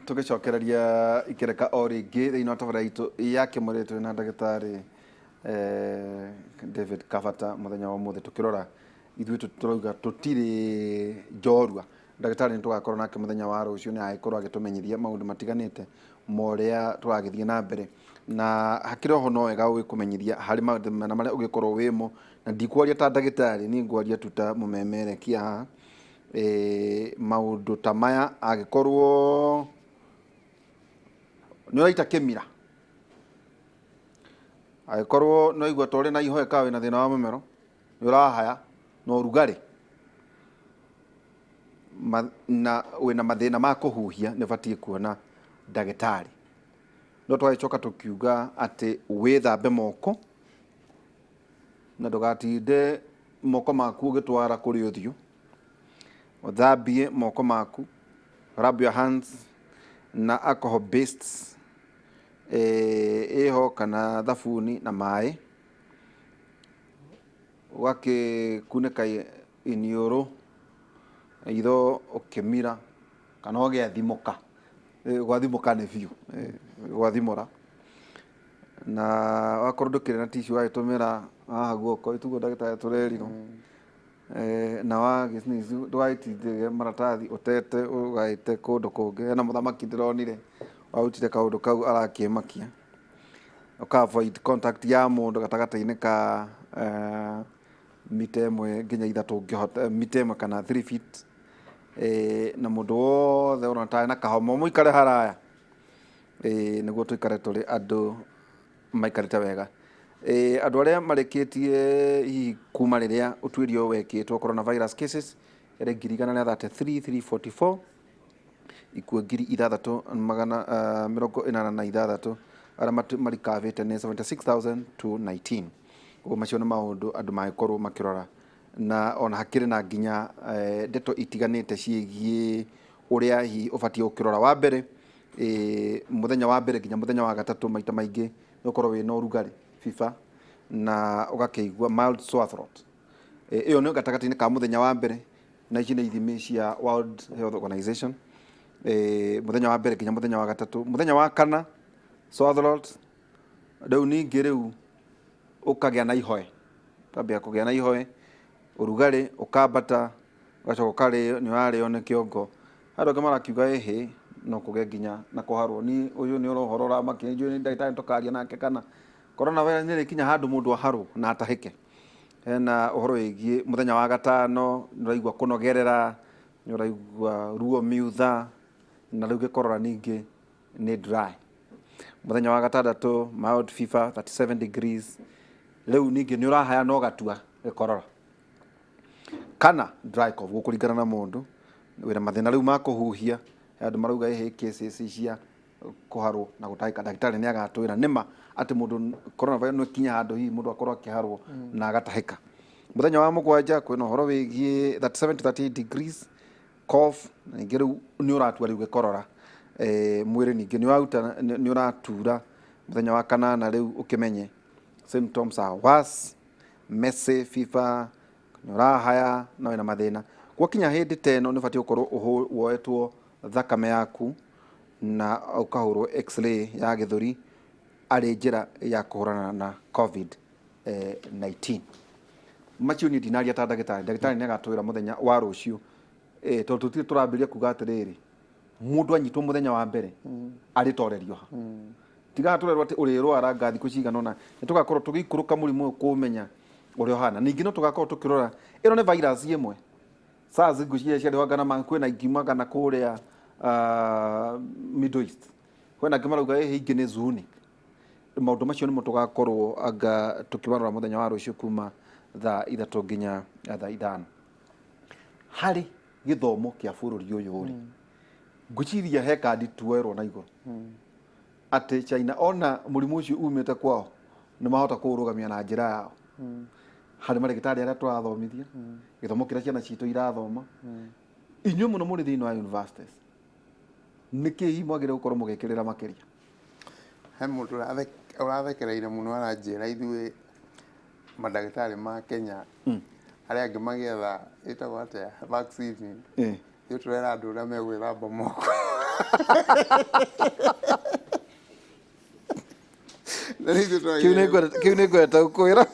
Tũgĩcokereria ikereka o rĩngĩ thĩinĩ wa tabarĩra itũ ya kĩmũrĩ, tũrĩ na ndagĩtarĩ David Kabata. Mũthenya wa ũmũthĩ tũkĩrora ithuĩ tũrauga tũtirĩ njorua. Ndagĩtarĩ nĩ tũgakorwo nake mũthenya wa rũciũ, nĩ agĩkorwo agĩtũmenyithia maũndũ matiganĩte ma ũrĩa tũragĩthiĩ na mbere. Na hakĩrĩ oho no wega gũgĩkũmenyithia harĩ mathĩna marĩa ũngĩkorwo wĩmo, na ndikwaria ta ndagĩtarĩ, niĩ ngwaria tu ta mũmemerekia haha. Maũndũ ta maya, angĩkorwo nĩ ũraita kĩmira, angĩkorwo nĩ waigua ta ũrĩ na ihoe kana wĩna thĩna wa mũmero, nĩ ũrahaya na ũrugarĩ na wĩna mathĩna ma kũhuhia, nĩ ũbatiĩ kuona ndagĩtarĩ. No twagĩcoka tũkiuga atĩ wĩthambe moko na ndũgatinde moko maku ũgĩtwara kũrĩ ũthiũ. Ũthambie moko maku, rub your hands na alcohol based ĩho kana thabuni na maĩ. Ũgakĩkunĩka iniũrũ, itho ũkĩmira kana ũgĩathimũka. Gwathimũka nĩ biũ, gwathimũra. Na wakorwo ndũkĩrĩ na tissue ũgagĩtũmĩra haha guoko, ĩtiguo ndagĩtarĩ tũrerirwo. Na wagĩ sneeze ndũgagĩtindĩke maratathi ũtete ũgaĩte kũndũ kũngĩ. Hena mũthamaki ndĩronire warutire kaũndũ kau arakĩmakia. Ũka avoid contact ya mũndũ gatagatĩ-inĩ ka mita 1 nginya 3 ũngĩhota, mita 1 kana 3 feet. Na mũndũ wothe ũrona tarĩ na kahoma mũikare haraya, nĩguo tũikare tũrĩ andũ maikarĩte wega. Andũ arĩa marĩkĩtie hihi kuma rĩrĩa ũtuĩria ũyũ wekĩtwo, coronavirus cases ĩrĩ 133,344, ikuũ 6,486, arĩa marikavĩte nĩ 76,219. Ũguo macio nĩ maũndũ andũ mangĩkorwo makĩrora, na ona hakĩrĩ na nginya ndeto itiganĩte ciĩgiĩ ũrĩa hihi ũbatiĩ gũkĩrora. Wa mbere, mũthenya wa mbere nginya mũthenya wa gatatũ, maita maingĩ nĩ ũkorwo wĩna ũrugarĩ, fever, na ũgakĩigua mild sore throat. Ĩyo nĩ gatagatĩ-inĩ ka mũthenya wa mbere, na ici nĩ ithimi cia World Health Organization. Mũthenya wa mbere nginya mũthenya wa gatatũ. Mũthenya wa kana, sore throat, rĩu ningĩ rĩu ũkagĩa na ihoe, ũkambia kũgĩa na ihoe, ũrugarĩ ũkambata, ũgacoka ũkarĩo, nĩ ũrarĩo nĩ kĩongo. Andũ angĩ marakiuga ĩhĩ, no kũgĩe nginya na kũharwo. Niĩ ũyũ nĩ ũhoro ũramakia, njũĩ nĩ ndagĩtarĩ tũkaria nake kana corona virus nĩ ĩrĩkinya handũ mũndũ aharwo na atahĩke. Hena ũhoro wĩgiĩ mũthenya wa gatano, nĩ ũraigua kũnogerera, nĩ ũraigua ruo miutha, na rĩu gĩkorora ningĩ nĩ dry. Mũthenya wa gatandatũ, mild fever 37 degrees, rĩu ningĩ nĩ ũrahaya na ũgatua gĩkorora kana dry cough, gũkũringana na mũndũ wĩna mathĩna rĩu ma kũhuhia. Andũ marauga ĩhĩ cases cia kũharwo na gũtahĩka. Ndagĩtarĩ nĩ agatwĩra nĩma atĩ mũndũ coronavirus no ĩkinye handũ hihi mũndũ akorwo akĩharwo na agatahĩka. Mũthenya wa mũgwanja, kwĩna ũhoro wĩgiĩ 37 to 38 degrees, cough, na ningĩ rĩu nĩ ũratua rĩu gĩkorora, mwĩrĩ ningĩ nĩ ũraruta, nĩ ũratura. Mũthenya wa kanana, rĩu ũkĩmenye symptoms are worse, messy fever, nĩ ũrahaya na wĩna mathĩna. Gwakinya hĩndĩ ta ĩno, nĩ ũbatiĩ gũkorwo woetwo thakame yaku na ũkahũrwo X-ray ya gĩthũri arĩ njĩra ya kũhũrana na COVID 19. Macio niĩ ndinaria ta ndagĩtarĩ, ndagĩtarĩ nĩ agatwĩra mũthenya wa rũciũ, tondũ tũtirĩ tũrambĩrĩria kuga atĩrĩrĩ, mũndũ anyitwo mũthenya wa mbere arĩtorerio ha, tigaga tũrerwo atĩ ũrĩrwara nga thikũ cigana ũna. Nĩ tũgakorwo tũgĩikũrũka mũrimũ ũyũ kũũmenya ũrĩa ũhana. Ningĩ no tũgakorwo tũkĩrora ĩno nĩ virus ĩmwe SARS, ngwĩciria ciarĩ na kwĩna ingiumaga na kũrĩa Middle East, kwĩna angĩ marauga ĩhĩ ingĩ nĩ zoonotic. Maũndũ macio nĩmo tũgakorwo anga tũkĩmarora mũthenya wa rũciũ kuma thaa 3 nginya thaa 5. Harĩ gĩthomo kĩa bũrũri ũyũ rĩ, ngwĩciria he kandi tuoerwo na igũrũ atĩ China ona mũrimũ ũcio umĩte kwao nĩ mahota kũũrũgamia na njĩra yao. Harĩ marĩgĩtarĩ arĩa tũrathomithia, gĩthomo kĩrĩa ciana citũ irathoma, inyuĩ mũno mũrĩ thĩinĩ wa universities, nĩkĩ hihi mwagĩrĩire gũkorwo mũgĩkĩrĩra makĩria? He mũndũ ũrathekereire mũno, aranjĩra ithuĩ mandagĩtarĩ ma Kenya, arĩa angĩ magĩetha ĩtagwo atĩa, vaccine, ithuĩ tũrera andũ ũrĩa megwĩthamba moko. Na nĩ ithuĩ Kĩu nĩ twagĩrĩirwo kĩu nĩ ngwenda gũkwĩra.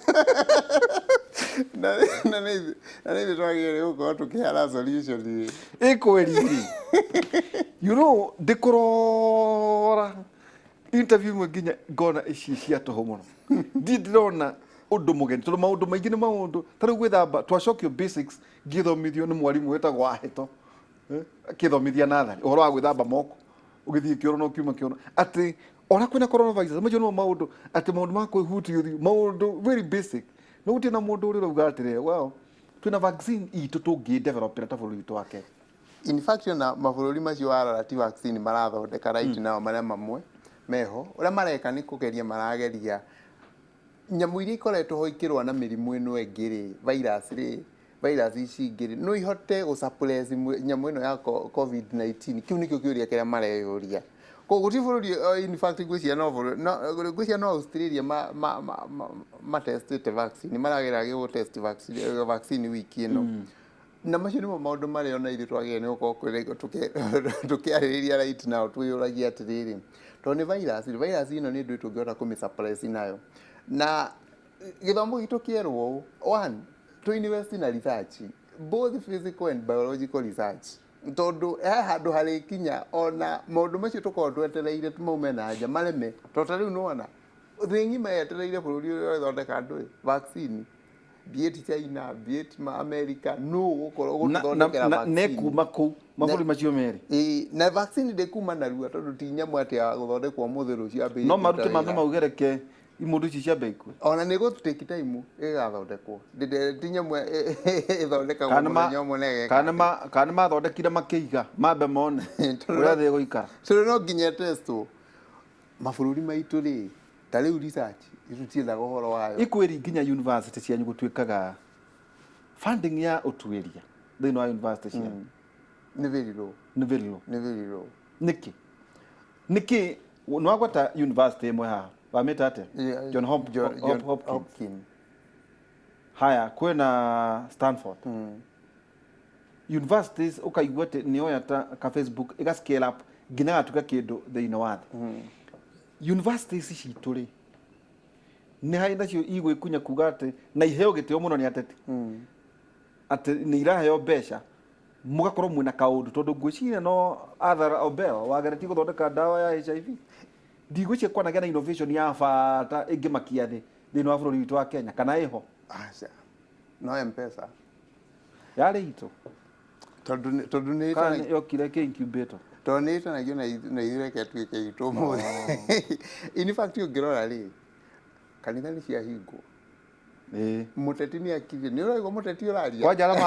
Na nĩ ithuĩ twagĩrĩirwo nĩ gũkorwo tũkĩheana solution ĩ. Ĩkwĩ riri, ndĩkũrora interview imwe nginya ngona ici cia tũhũ mũno, ndirĩ ndĩrona ũndũ mũgeni, tondũ maũndũ maingĩ nĩ maũndũ ta rĩu gwĩthamba, twacokio basics ngĩthomithio nĩ mwarimũ wĩtagwo Wahĩto, akĩthomithia natharĩ ũhoro wa gwĩthamba moko ũgĩthiĩ kĩoro na ũkiuma kĩoro, atĩ ona kwĩna coronavirus, macio nĩmo maũndũ, atĩ maũndũ ma kwĩhutia ũthiũ, maũndũ very basic. No gũtirĩ na mũndũ ũrĩa ũrauga atĩrĩrĩ, well, twĩna vaccine itũ tũngĩ developera ta bũrũri witũ wa Kenya. In fact, ona mabũrũri macio warora ti vaccine marathondeka right now, marĩa mamwe meho, ũrĩa mareka nĩ kũgeria marageria nyamũ iria ikoretwo ho ikĩrũa na mĩrimũ ĩno ĩngĩ rĩ, virus rĩ, virus ici ingĩ rĩ, no ihote gũ suppress nyamũ ĩno ya COVID-19? Kĩu nĩkĩo kĩũria kĩrĩa mareyũria. Koguo gũtirĩ bũrũri, in fact ngwĩciria no bũrũri no ngwĩciria no Australia matestĩte vaccine, marageragia gũ test vaccine wiki ĩno. Na macio nĩmo maũndũ marĩa ona ithuĩ twagĩrĩirwo nĩ gũkorwo tũkĩarĩrĩria right now, twĩyũragia atĩrĩrĩ, tondũ nĩ virus, virus ĩno nĩ ndũĩ tũngĩhota kũmĩ suppress nayo. Na gĩthomo gitũ kĩerwo ũũ, one, to invest na research, both physical and biological research, tondũ he handũ harĩkinya ona maũndũ macio tũkoragwo twetereire maume na nja mareme. Tondũ ta rĩu nĩwona thĩ ng'ima yetereire bũrũri ũrĩa ũrĩthondeka ndũĩ vaccine, be it China, be it America, no ũgũkorwo ũgũtũthondekera na vaccine. Nĩ kuma kũu mabũrũri macio merĩ. Ĩĩ, na vaccine ndĩkuma narua, tondũ ti nyamũ atĩ ya gũthondekwo ũmũthĩ, rũciũ yambĩrĩrie No kũruta marute mambe wĩra. maugereke imũndũ ici ciambe ikue. Ona nĩ gũ take time ĩgathondekwo. Ti nyamũ ĩthondekagwo Kana mũthenya ũmwe na ĩgeka kana atĩ. Kana mathondekire makĩiga mambe mone ũrĩa thĩ ĩgũikara. Tondũ no nginya testwo mabũrũri maitũ rĩ, ta rĩu research tũtiethaga ũhoro wayo. Ikwĩri nginya university cianyu gũtuĩkaga funding ya ũtuĩria thĩinĩ wa university cianyu Nĩ very low. Nĩ very low. Nĩ very low. Nĩkĩ nĩ wagwata university ĩmwe haha, wamĩta atĩa? Yeah, John John Hopkins. Hopkins. Haya, kwĩna Stanford universities, ũkaigua atĩ nĩ oya ta ka Facebook ĩga scale up nginya gatuĩka kĩndũ thĩinĩ wa thĩ. Universities citũ rĩ, nĩ harĩ nacio igwĩkunya kuga atĩ na iheo gĩtĩo mũno nĩ ateti atĩ nĩ iraheo mbeca, mũgakorwo mwĩna kaũndũ, tondũ ngwĩciria no Arthur Obel wageretie gũthondeka ndawa ya HIV, ndigwĩciria kwanagĩa na innovation ya bata ĩngĩmakia thĩ thĩinĩ wa bũrũri witũ wa Kenya, kana ĩho? Aca, no Mpesa. Yarĩ itũ? Tondũ nĩ Kana yokire kĩ incubator? Tondũ nĩ ĩtanagio na ithuĩ, reke tuĩke itũ ũmũthĩ. In fact, ũngĩrora rĩ, kanitha nĩ ciahingwo. Mũteti nĩ akirie, nĩ ũraigua mũteti ũraria. Kwanja arĩa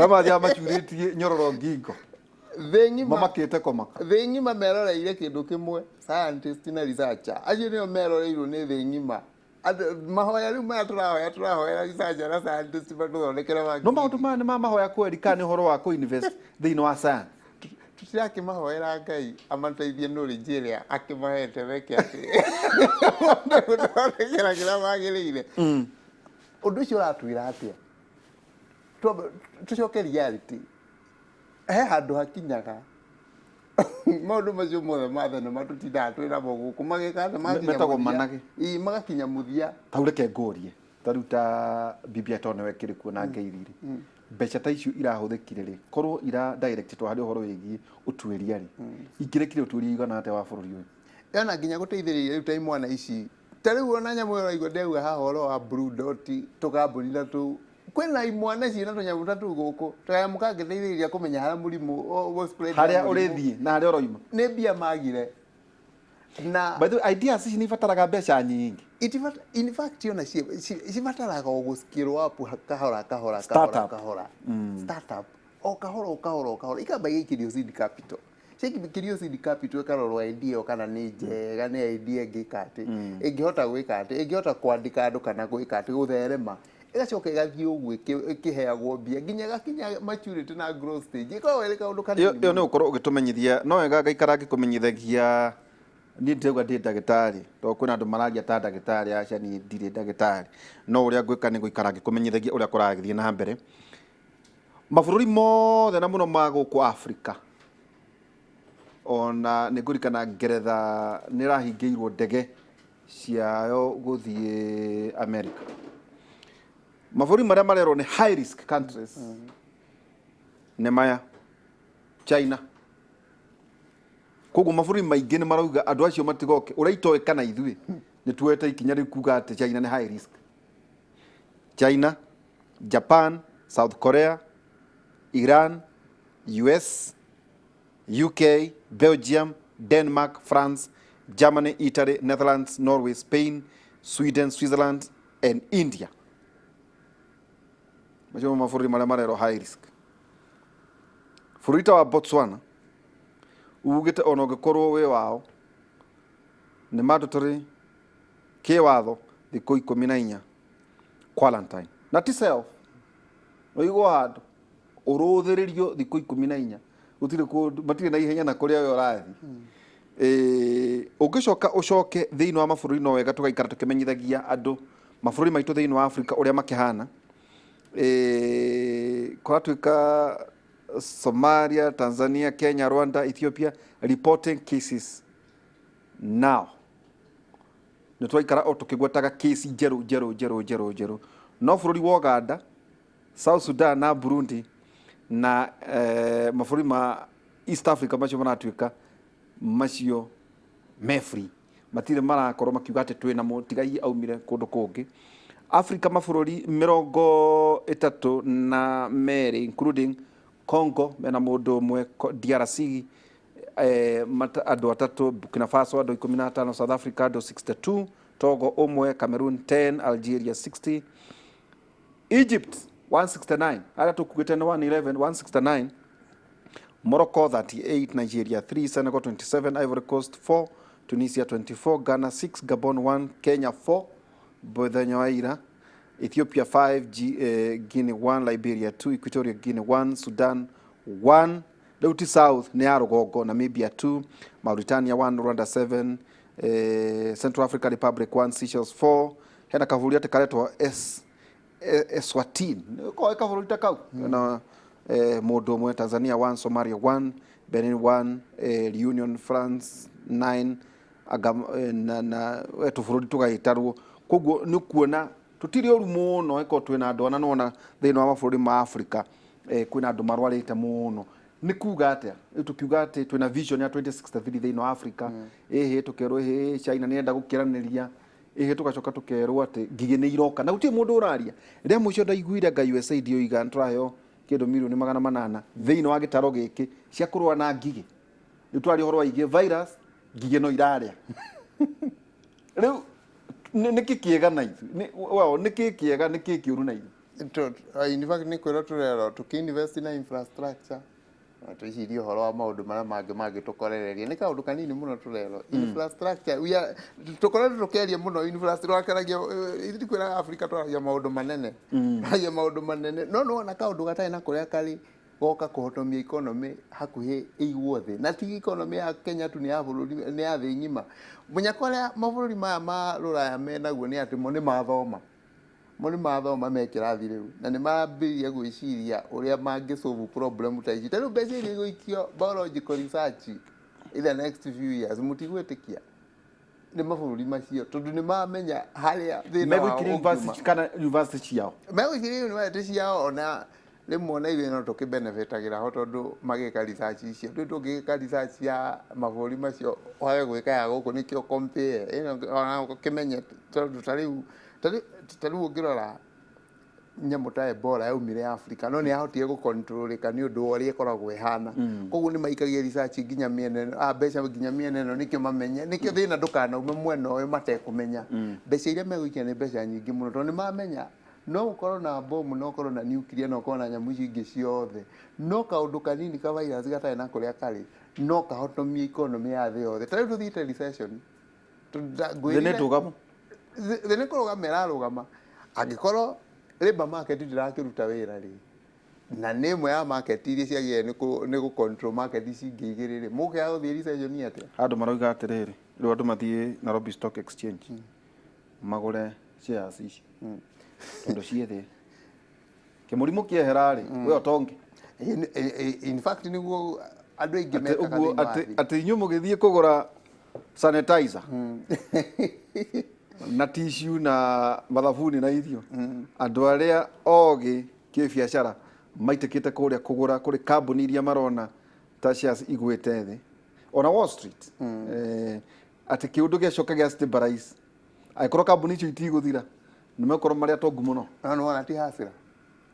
mathiaga macurĩtie nyororo ngingo Thĩ ng'ima mamakĩte kũmaka. Thĩ ng'ima meroreire kĩndũ kĩmwe, scientist na researcher acio nĩo meroreirwo nĩ thĩ ng'ima. Andũ mahoya rĩu maya tũrahoya researcher na scientist matũthondekere No vaccine. maũndũ maya nĩ ma mahoya kweri kana nĩ ũhoro wa kũ-invest thĩinĩ wa science? Tũtirakĩmahoera Ngai amateithie knowledge ĩrĩa akĩmahete meke atĩ mahote gũthondekera kĩrĩa magĩrĩire. Ũndũ ũcio ũratwĩra atĩa? Tũcoke reality, he handũ hakinyaga maũndũ macio mothe ma thenema tũtindaga twĩ namo gũkũ mageka atĩ magakinya Metagwo mũthia. manage. Ĩĩ, magakinya mũthia. Tau reke ngũrie, ta rĩu ta BBI, tondũ nĩwe kĩrĩ kuo na ngeiri rĩ, mbeca ta icio irahũthĩkire rĩ, korwo ira directĩtwo harĩ ũhoro wĩgiĩ ũtuĩria rĩ, ingĩrekire ũtuĩria igana atĩa wa bũrũri ũyũ? Ona nginya gũteithĩrĩria rĩu ta imwana ici, ta rĩu ona nyamũ ĩyo ũraigua ndĩrauga haha ũhoro wa blue dot, tũkambuni na tũu, kwĩna imwana ciĩna tũnyamũ ta tũu gũkũ, tũkanyamũ kangĩteithĩrĩria kũmenya harĩa mũrimũ spread ya harĩa mũrimũ. Ũrĩthiĩ na harĩa ũroima. Nĩ mbia magire na By the way, ideas ici nĩ ibataraga mbeca nyingĩ. In fact, ona cibataraga o gũ scale up kahora kahora. Start kahora up. Kahora, start up, o kahora o kahora o kahora, ikamba igaikĩrio seed capital. Ciaikĩrio seed capital, ĩkarorwo idea ĩyo kana nĩ njega, nĩ idea ĩngĩka atĩ, ĩngĩhota gwĩka atĩ, ĩngĩhota kwandĩka andũ kana gwĩka atĩ, gũtherema, ĩgacoka ĩgathiĩ ũguo ĩkĩheagwo mbia nginya ĩgakinya maturity na growth stage, ĩkoragwo ĩrĩ kaũndũ Ĩyo kanini ĩyo nĩ mũno. gũkorwo ũgĩtũmenyithia no wega ngaikara ngĩkũmenyithagia. Niĩ ndĩrauga ndĩ ndagĩtarĩ tondũ kwĩna andũ mararia ta ndagĩtarĩ. Aca, niĩ ndirĩ ndagĩtarĩ, no ũrĩa ngwĩka nĩ gũikara ngĩkũmenyithagia ũrĩa kũragĩthiĩ na mbere mabũrũri mothe na mũno ma gũkũ Afrika. Ona nĩ ngũririkana Ngeretha nĩ ĩrahingĩirwo ndege ciayo gũthiĩ America. Mabũrũri marĩa marerwo nĩ high risk countries nĩ maya: China. Koguo mabũrũri maingĩ nĩ marauga andũ acio matigoke. Ũrĩa itoĩ kana ithuĩ nĩ tuoete ikinya rĩu kuga atĩ China nĩ high risk. China, Japan, South Korea, Iran, US, UK, Belgium, Denmark, France, Germany, Italy, Netherlands, Norway, Spain, Sweden, Switzerland and India. Macio nĩmo mabũrũri marĩa marerwo high risk. Bũrũri ta wa Botswana ugĩte ona ũngĩkorwo wĩ wao, nĩ mandatory kĩwatho thikũ 14 quarantine, na ti self ũigwo handũ ũrũthĩrĩrio thikũ 14. Gũtirĩ kũndũ, matirĩ na ihenya na kũrĩa we ũrathiĩ. Ũngĩcoka ũcoke thĩinĩ wa mabũrũri, no wega tũgaikara tũkĩmenyithagia andũ mabũrũri maitũ thĩinĩ wa Afrika ũrĩa makĩhana. Kũratuĩka Somalia, Tanzania, Kenya, Rwanda, Ethiopia reporting cases now. Nĩ twaikara o tũkĩgwetaga kesi njerũ njerũ njerũ njerũ njerũ, no bũrũri wa Uganda, South Sudan na Burundi na mabũrũri ma East Africa macio maratuĩka macio me free, matirĩ marakorwo makiuga atĩ twĩna mũtigai aumire kũndũ kũngĩ. Africa mabũrũri 32, including Congo mena mũndũ ũmwe, DRC andũ atatũ, Burkina Faso andũ 15, South Africa andũ 62, Togo ũmwe, Cameroon 10, Algeria 60, Egypt 169, arĩa tũkuĩte nĩ 111, 169, Morocco 38, Nigeria 3, Senegal 27, Ivory Coast 4, Tunisia 24, Ghana 6, Gabon 1, Kenya 4 mũthenya wa ira, Ethiopia 5, Guinea 1, Liberia 2, Equatorial Guinea 1, Sudan 1. Rĩu ti South, nĩ ya rũgongo: Namibia 2, Mauritania 1, Rwanda 7, Central Africa Republic 1, Seychelles 4. Hena kabũrũri atĩ karetwo Eswatini, koĩ kabũrũri ta kau na mũndũ ũmwe, Tanzania 1, Somalia 1, Benin 1, Reunion, France 9, na tũbũrũri tũgagĩtarwo. Koguo nĩ kuona tũtirĩ ũru mũno ĩkorwo twĩna andũ ana nona thĩinĩ wa mabũrũri ma Afrika, kwĩna andũ marwarĩte mũno. Nĩ kuga atĩa? Rĩu tũkiuga atĩ twĩna vision ya 2063 thĩinĩ wa Afrika, ĩhĩ tũkerwo ĩhĩ China nĩ enda gũkĩranĩria, ĩhĩ tũgacoka tũkerwo atĩ ngigĩ nĩ iroka na gũtirĩ mũndũ ũraria. Rĩa mũico ndaiguire anga USAID yoiga nĩ tũraheo kĩndũ mirioni 800 thĩinĩ wa gĩtaro gĩkĩ cia kũrũa na ngigĩ. Rĩu twaria ũhoro wa igĩ virus, ngigĩ no irarĩa. Rĩu nĩkĩ kĩega na ithuĩ? Well, nĩkĩ kĩega, nĩkĩ kĩũru na ithuĩ? In fact, nĩ kwĩrwo tũrerwo tũkĩ-invest na infrastructure na twĩcirie ũhoro wa maũndũ marĩa mangĩ mangĩtũkorereria. Nĩ kaũndũ kanini mũno tũrerwo infrastructure. We are tũkoretwo tũkĩaria mũno infrastructure, twakaragia ithuĩ kwĩraga Africa twaragia maũndũ manene, twaragia maũndũ manene, no nĩwona kaũndũ gatarĩ na kũrĩa karĩ goka kũhotomia economy hakuhĩ ĩigwo thĩ. Na ti economy ya Kenya tu, nĩ ya bũrũri, nĩ ya thĩ ng'ima. Mũnyaka ũrĩa mabũrũri maya ma rũraya menaguo nĩ atĩ mo nĩ mathoma, mo nĩ mathoma me kĩrathi rĩu, na nĩ mambĩrĩria gwĩciria ũrĩa mangĩ solve problem ta ici. Ta rĩu mbeca iria igũikio biological research in the next few years, mũtigwĩtĩkia nĩ mabũrũri macio, tondũ nĩ mamenya harĩa thĩna wao Megũikiria ũngiuma. University kana university ciao. Megũikiria university ciao. Ona rĩmwe ona ithuĩ no tũkĩbenefitagĩra ho, tondũ magĩka research icio, rĩu tũngĩgĩka research ya mabũrũri macio wage gwĩka ya gũkũ, nĩkĩo compare ĩno ona ũkĩmenye, tondũ ta rĩu ũngĩrora nyamũ ta Ebola yaumire Africa, no nĩ yahotire gũcontrolĩka nĩ ũndũ wa ũrĩa ĩkoragwo ĩhana. Koguo nĩ maikagia research nginya mĩena ĩno, mbeca nginya mĩena ĩno, nĩkĩo mamenye, nĩkĩo thĩna ndũkanaume mwena ũyũ matekũmenya. Mbeca iria megũikia nĩ mbeca nyingĩ mũno, tondũ nĩ mamenya no ũkorwo na bomu, no ũkorwo na nuclear, no ũkorwo na nyamũ icio ingĩ ciothe, no kaũndũ kanini ka virus gatarĩ na kũrĩa karĩ no kahotomie economy ya thĩ yothe. Ta rĩu tũthiĩte recession. Thĩ nĩ ndũgamu. Thĩ nĩ kũrũgama ĩrarũgama. Angĩkorwo labour market ndĩrakĩruta wĩra rĩ, na nĩ ĩmwe ya market iria ciagĩrĩire nĩ gũ control market ici ingĩ igĩrĩ rĩ, mũkĩaga gũthiĩ recession atĩa? Andũ marauga atĩrĩrĩ, rĩu andũ mathiĩ Nairobi Stock Exchange magũre shares ici tondũ ciĩ thĩ. Kĩmũrimũ kĩehera rĩ, we ũtonge. In fact, nĩguo. Andũ aingĩ Atĩ mekaga ũguo thĩinĩ wa atĩ thĩ. atĩ inyuĩ mũgĩthiĩ kũgũra sanitizer na tissue na mathabuni na irio, andũ arĩa ogĩ kĩbiacara maitĩkĩte kũrĩa kũgũra kũrĩ kambuni iria marona ta shares igwĩte thĩ ona Wall Street, atĩ kĩũndũ gĩacoka gĩa stabilize, angĩkorwo kambuni icio itigũthira, nĩ megũkorwo marĩ atongu mũno. No nĩwona ti hasira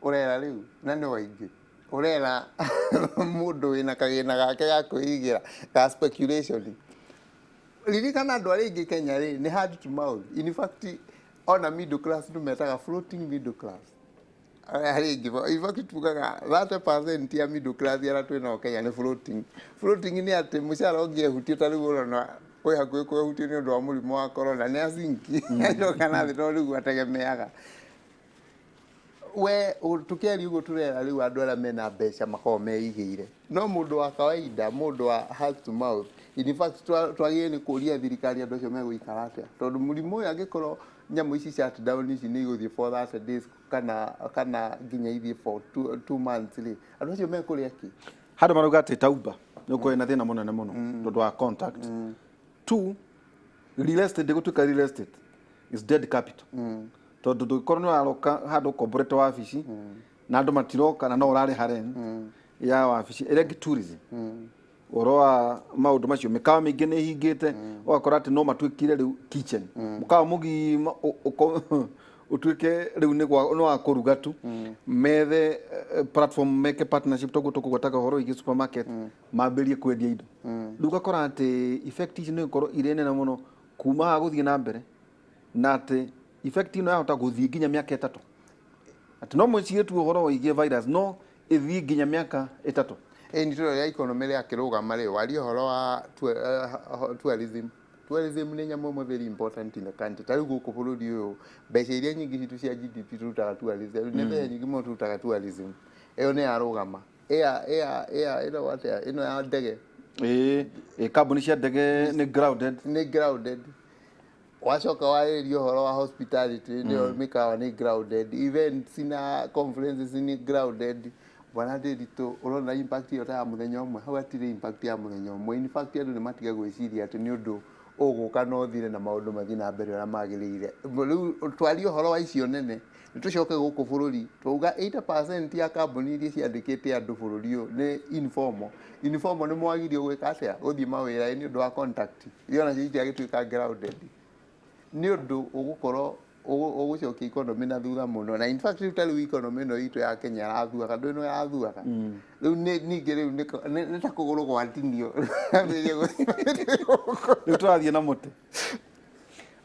ũrera rĩu, na nĩ waingĩ ũrera mũndũ wĩna kagĩna gake ga kwĩigĩra ga speculation. Ririkana andũ arĩa aingĩ Kenya rĩ, nĩ hand to mouth. In fact, ona middle class tũmetaga floating middle class. Arĩa aingĩ, in fact, tugaga 30% ya middle class arĩa twĩnao Kenya nĩ floating. Floating nĩ atĩ mũcara ũngĩehutio, ta rĩu ũrona kwĩ hakuhĩ kwehutio nĩ ũndũ wa mũrimũ wa corona, nĩ acinki acoka na thĩ, tondũ rĩu ategemeaga we. Tũkĩaria ũguo, tũrera rĩu andũ arĩa mena mbeca makoragwo meigĩire, no mũndũ wa kawaida, mũndũ wa hand to mouth, in fact, twagĩrĩire nĩ kũria thirikari andũ acio megũikara atĩa, tondũ mũrimũ ũyũ, angĩkorwo nyamũ ici shutdown ici nĩ igũthiĩ for 30 days kana nginya ithiĩ for 2 months rĩ, andũ acio mekũrĩa kĩ? Handũ marauga atĩ ta Uber nĩ ũkorwo na thĩna mũnene mũno tondũ wa contact. Two, real estate ndĩgũtuĩka, real estate is dead capital, tondũ ndũngĩkorwo nĩ ũraroka handũ ũkomborete wabici na andũ matiroka na no ũrarĩha rent ya wabici. Ĩrĩa ĩngĩ, tourism, ũhoro wa maũndũ macio, mĩkawa mĩingĩ nĩ ĩhingĩte, ũgakora atĩ no matuĩkire rĩu kitchen, mũkawa mũgima ũtuĩke rĩu nĩ wa kũruga tu. Methe platform, meke partnership, toguo tũkũgwetaga ũhoro wĩgiĩ supermarket, mambĩrĩrie kwendia indo. Rĩu ũgakora atĩ effect ici nĩ gũkorwo irĩ nene mũno kuma haha gũthiĩ na mbere, na atĩ effect ĩno yahota gũthiĩ nginya mĩaka 3, atĩ no mwĩcirie tu ũhoro wĩgiĩ virus, no ĩthiĩ nginya mĩaka 3. Ĩ nĩ tũrĩa economy rĩakĩrũgama rĩ, waria ũhoro wa tourism. Tourism nĩ nyamũ ĩmwe very important in the country. Ta rĩu gũkũ bũrũri ũyũ, mbeca iria nyingĩ citũ cia GDP tũrutaga tourism, nĩ mbeca nyingĩ mũno tũrutaga tourism. Ĩyo nĩ yarũgama. Air ĩno atĩa, ĩno ya ndege? Ĩĩ, kambuni cia ndege nĩ grounded. Nĩ grounded. Wacoka warĩrĩria ũhoro wa hospitality, nĩyo mĩkawa nĩ grounded, events na conferences nĩ grounded. Bwana Ndiritu, ũrona impact ĩyo ta ya mũthenya ũmwe? Hau hatirĩ impact ya mũthenya ũmwe. In fact, andũ nĩ matige gwĩciria atĩ nĩ ũndũ ũgũka na ũthire na maũndũ mathiĩ na mbere ũrĩa magĩrĩire. Rĩu twarie ũhoro wa icio nene, nĩ tũcoke gũkũ bũrũri, twauga 80% ya kambuni iria ciandĩkĩte andũ bũrũri ũyũ nĩ informal. Informal nĩ mwagirio gwĩka atĩa? Gũthiĩ mawĩra nĩ ũndũ wa contact. Iria onacio itiagĩtuĩka grounded, nĩ ũndũ ũgũkorwo ũgũcokia economy na thutha mũno. Na in fact, rĩu ta rĩu economy ĩno itũ ya Kenya yarathuaga, ndũĩ no yarathuaga rĩu ningĩ rĩu nĩ ta kũgũrũ gwatinio. Rĩu tũrathiĩ na mũtĩ.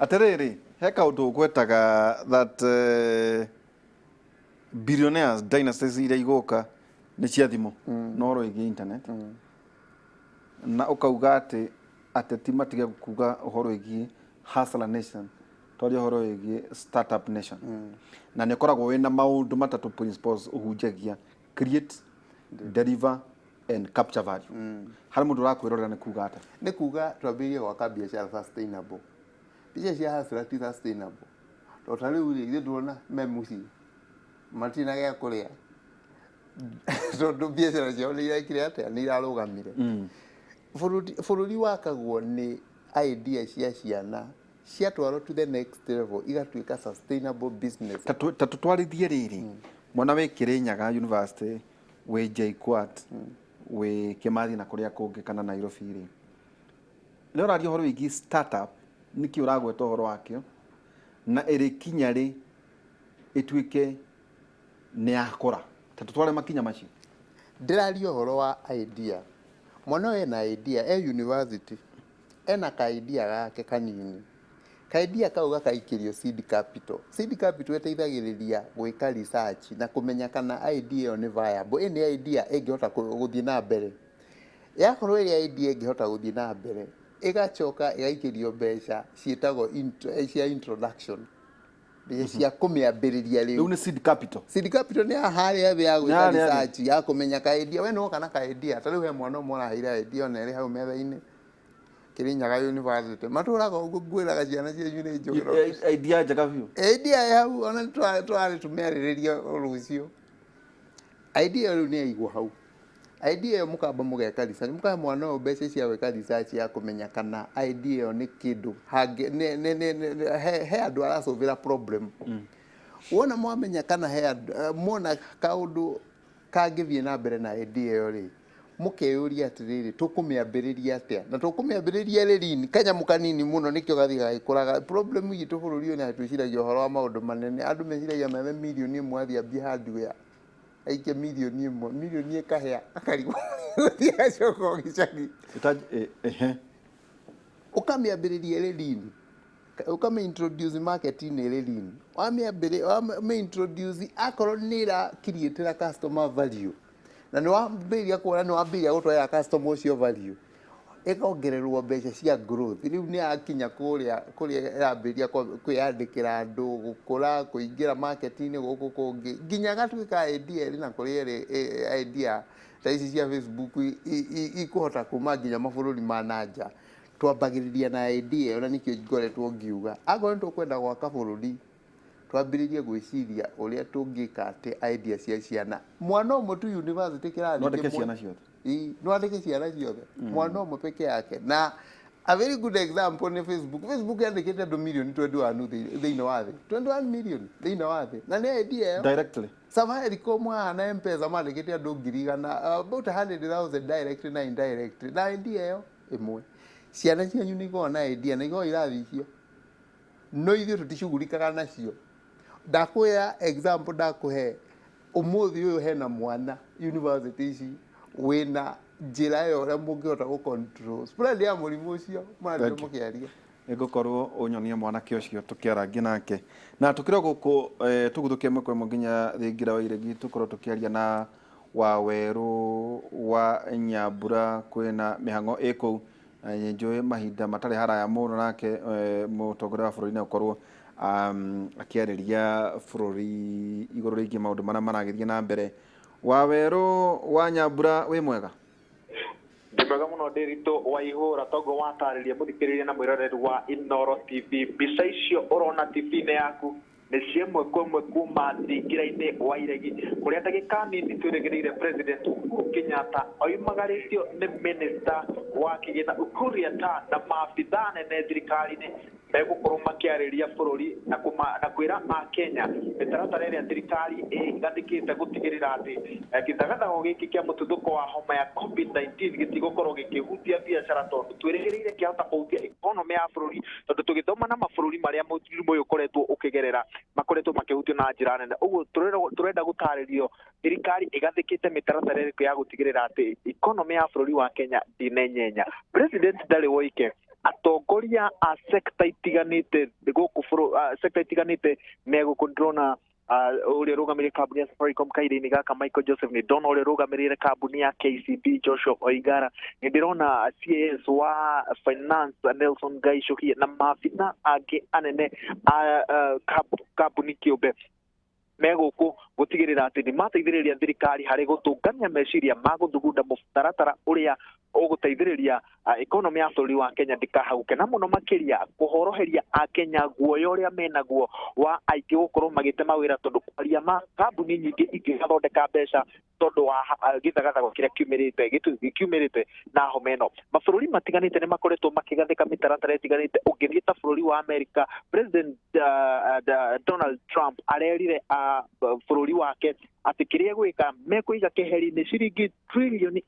Atĩrĩrĩ, he kaũndũ ũgwetaga that billionaires dynasties iria igũka nĩ cia thimũ na ũhoro wĩgiĩ internet, na ũkauga atĩ ateti matige kuga ũhoro wĩgiĩ hustler nation, twaria ũhoro wĩgiĩ startup nation. Na nĩ ũkoragwo wĩna maũndũ matatũ, principles ũhunjagia: create, deliver and capture value. Harĩ mũndũ ũrakwĩrorera, nĩ kuga atĩa? Nĩ kuga twambĩrĩrie gwaka biacara sustainable. Mbica cia hustler ti sustainable, tondũ ta rĩu rĩ, ithuĩ ndũrona me mũciĩ matina gĩa kũrĩa, tondũ biacara ciao nĩ irekire atĩa? Nĩ irarũgamire. Bũrũri wakagwo nĩ idea cia ciana ciatwarwo to the next level, igatuĩka sustainable business. Ta tũtwarithie rĩrĩ, mwana wĩ Kĩrĩnyaga University, wĩ JKUAT, wĩ Kĩmathi na kũrĩa kũngĩ kana Nairobi rĩ, nĩ ũraria ũhoro wĩgiĩ startup, nĩkĩ ũragweta ũhoro wakĩo, na ĩrĩkinya rĩ ĩtuĩke nĩ yakũra? Ta tũtware makinya macio. Ndĩraria ũhoro wa idea. Mwana ũyũ ena idea e university, ena ka idea gake kanini. Ka idea kau gakaikĩrio seed capital. Seed capital ĩteithagĩrĩria gwĩka research na kũmenya kana idea ĩyo nĩ viable, ĩ nĩ idea ĩngĩhota gũthiĩ na mbere. Yakorwo ĩrĩ idea ĩngĩhota gũthiĩ na mbere, ĩgacoka ĩgaikĩrio mbeca ciĩtagwo cia introduction, mbeca cia kũmĩambĩrĩria. Rĩu Rĩu nĩ seed capital. Seed capital nĩ ya harĩa thĩ ya gwĩka Harĩa thĩ. research ya kũmenya ka idea we nĩwoka na ka idea. Ta rĩu he mwana ũmwe ũraheire idea, ona ĩrĩ hau metha-inĩ, Kĩrĩnyaga University, matũraga ũguo. Ngwĩraga ciana cianyu nĩ njũgĩ. Idea njega biũ. Idea ĩ hau, ona twarĩ tũmĩarĩrĩrie rũciũ. Idea rĩu nĩ yaigwo hau. Idea ĩyo mũkamba mũgeka research, mũkahe mwana ũyũ mbeca cia gwĩka research ya kũmenya kana idea ĩyo nĩ kĩndũ hangĩ he andũ aracũvĩra problem. Wona mwamenya kana he andũ, mwona kaũndũ kangĩthiĩ na mbere na idea ĩyo rĩ, mũkeyũria atĩrĩrĩ, tũkũmĩambĩrĩria atĩa na tũkũmĩambĩrĩria rĩ? Kanyamũ kanini mũno nĩkĩo gathiĩ gagĩkũraga. Problem itũ bũrũri ũyũ nĩ twĩciragia ũhoro wa maũndũ manene. Andũ meciragia methe 1 million, athiĩ ambie hardware, aikie 1 million, mirioni ĩkahĩa, akarigwo gũthiĩ agacoka o gĩcagi. Ehe. Ũkamĩambĩrĩria ĩrĩ lean, ũkamĩ introduce market-inĩ ĩrĩ lean. Wamĩ introduce, akorwo nĩ ĩra create customer value na nĩ wambĩrĩria kuona nĩ wambĩrĩria gũtwarĩra customer ũcio value, ĩkongererwo mbeca cia growth. Rĩu nĩ yakinya kũrĩa kũrĩa ĩrambĩrĩria kwĩyandĩkĩra andũ, gũkũra, kũingĩra market-inĩ gũkũ kũngĩ, nginya gatuĩka idea ĩrĩ na kũrĩa ĩrĩ idea ta ici cia Facebook ikũhota kuma nginya mabũrũri ma na nja. Twambagĩrĩria na idea ĩyo, na nĩkĩo ngoretwo ngiuga akorwo nĩ tũkwenda gwaka bũrũri, twambĩrĩrie gwĩciria ũrĩa tũngĩka atĩ idea cia ciana, mwana ũmwe tu university kĩrathi No andĩke kĩmwe. Ciana ciothe. Ĩĩ, no andĩke ciana ciothe, mwana ũmwe peke yake. Na a very good example nĩ Facebook. Facebook yandĩkĩte andũ mirioni 21 thĩinĩ wa thĩ, 21 million thĩinĩ wa thĩ, na nĩ idea ĩyo. Directly. Safaricom haha na M-Pesa mandĩkĩte andũ 100,000, about 100,000 direct na indirect, na idea ĩyo ĩmwe. Ciana cianyu nĩ ikoragwo na idea na ikoragwo irathi icio, no ithuĩ tũticugurikaga nacio. Ndakwĩra example ndakũhe ũmũthĩ ũyũ, hena mwana university ici wĩna njĩra ĩyo ũrĩa mũngĩhota gũ control spread ya mũrimũ ũcio mũrathiĩ Thank you. mũkĩaria. Nĩngũkorwo ũnyonie mwanake ũcio tũkĩarangia nake na tũkĩrĩ o gũkũ, tũguthũkie ĩmwe kwa ĩmwe nginya thingira wa iregi, tũkorwo tũkĩaria na Wawerũ wa Nyambura. Kwĩna mĩhang'o ĩ kũu na nĩ njũĩ mahinda matarĩ haraya mũno nake mũtongoria wa bũrũri nĩgũkorwo akĩarĩria bũrũri igũrũ rĩgiĩ maũndũ marĩa maragĩthiĩ na mbere. Wawerũ wa Nyambura, wĩ mwega? Ndĩ mwega mũno, Ndĩritũ wa Ihũra. Toguo watarĩria mũthikĩrĩria na mwĩroreri wa Inooro TV, mbica icio ũrona TV-inĩ yaku nĩ ciĩmwe kwa ĩmwe kuma thingira-inĩ wa iregi, kũrĩa ndagĩka nini twĩrĩgĩrĩire President Uhuru Kenyatta oimagarĩtio nĩ minister wa kĩgĩna Ukur Yatani na maabithaa nene thirikari-inĩ megũkorwo makĩarĩria bũrũri na kwĩra akenya mĩtaratara ĩrĩa thirikari ĩgathĩkĩte gũtigĩrĩra atĩ gĩthagathago gĩkĩ kĩa mũtuthũko wa homa ya COVID-19 gĩtigũkorwo gĩkĩhutia biacara, tondũ twĩrĩgĩrĩire kĩahota kũhutia economy ya bũrũri, tondũ tũgĩthoma na mabũrũri marĩa mũrimũ ũyũ ũkoretwo ũkĩgerera makoretwo makĩhutio na njĩra nene. Ũguo tũrenda gũtarĩrio thirikari ĩgathĩkĩte mĩtaratara ĩrĩkũ ya gũtigĩrĩra atĩ economy ya bũrũri wa Kenya ndĩnenyenya. President ndarĩ woike, atongoria a sector itiganĩte gũkũ sector itiganĩte me gũkũ. Ndĩrona ũrĩa ũrũgamĩrĩire kambuni ya Safaricom kahinda-inĩ gaka, Michael Joseph. Nĩ ndona ũrĩa ũrũgamĩrĩire kambuni ya KCB, Joshua Oigara. Nĩ ndĩrona CAS wa finance, Nelson Gaicũhie, na maabitha angĩ anene a kambuni kĩũmbe me gũkũ gũtigĩrĩra atĩ nĩ mateithĩrĩria thirikari harĩ gũtũngania meciria ma gũthugunda mũtaratara ũrĩa ũgũteithĩrĩria economy ya bũrũri wa Kenya ndĩkahaguke, na mũno makĩria kũhoroheria akenya guoya ũrĩa menaguo wa aingĩ gũkorwo magĩte mawĩra, tondũ kwaria ma kambuni nyingĩ ingĩgathondeka mbeca tondũ wa gĩthagathago kĩrĩa kiumĩrĩte na homa ĩno. Mabũrũri matiganĩte nĩ makoretwo makĩgathĩka mĩtaratara ĩtiganĩte. Ũngĩthiĩ ta bũrũri wa America, President Donald Trump arerire bũrũri wake atĩ kĩrĩa egwĩka, mekũiga keheri-inĩ ciringi 5 trillion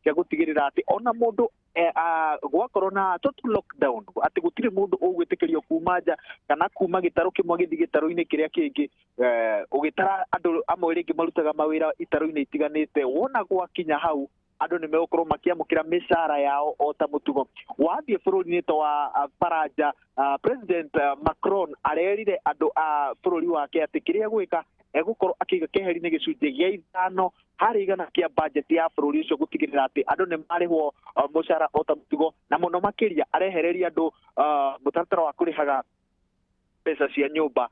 cia gũtigĩrĩra atĩ ona mũndũ gwakorwo na total lockdown, atĩ gũtirĩ mũndũ ũgwĩtĩkĩrio kuma nja kana kuma gĩtarũ kĩmwe gĩthiĩ gĩtarũ-inĩ kĩrĩa kĩngĩ. Ũgĩtara andũ amwe rĩngĩ marutaga mawĩra itarũ-inĩ itiganĩte, wona gwakinya hau andũ nĩ megũkorwo makĩamũkĩra mĩcara yao o ta mũtugo. Wathiĩ bũrũri-inĩ ta wa Faranja, President Macron arerire andũ a bũrũri wake atĩ kĩrĩa egwĩka, egũkorwo akĩiga keheri-inĩ 5% kĩa budget ya bũrũri ũcio gũtigĩrĩra atĩ andũ nĩ marĩhwo mũcara o ta mũtugo, na mũno makĩria arehereria andũ mũtaratara wa kũrĩhaga mbeca cia nyũmba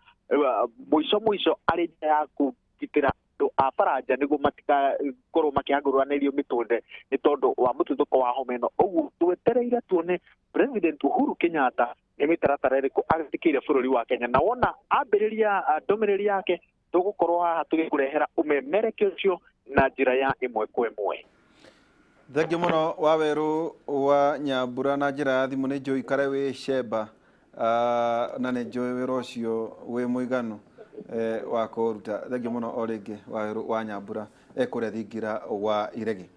mũico mũico, arĩ njĩra ya kũgitĩra andũ a Faranja nĩguo matikakorwo makĩhangũranĩrio mĩtũrĩre nĩ tondũ wa mũtuthũko wa homa ĩno. Ũguo twetereire tuone President Uhuru Kenyatta nĩ mĩtaratara ĩrĩkũ agathĩkĩire bũrũri wa Kenya, na wona ambĩrĩria ndũmĩrĩri yake, tũgũkorwo haha tũgĩkũrehera ũmemerekia ũcio. Na njĩra ya ĩmwe kwa ĩmwe. Thengiũ mũno Wawerũ wa Nyambura na njĩra ya thimũ. Nĩ njũĩ ikare wĩ Sheba, na nĩ njũĩ wĩra ũcio wĩ mũiganu wa kũruta. Thengiũ mũno o rĩngĩ Wawerũ wa Nyambura e kũrĩa thingira wa Iregi.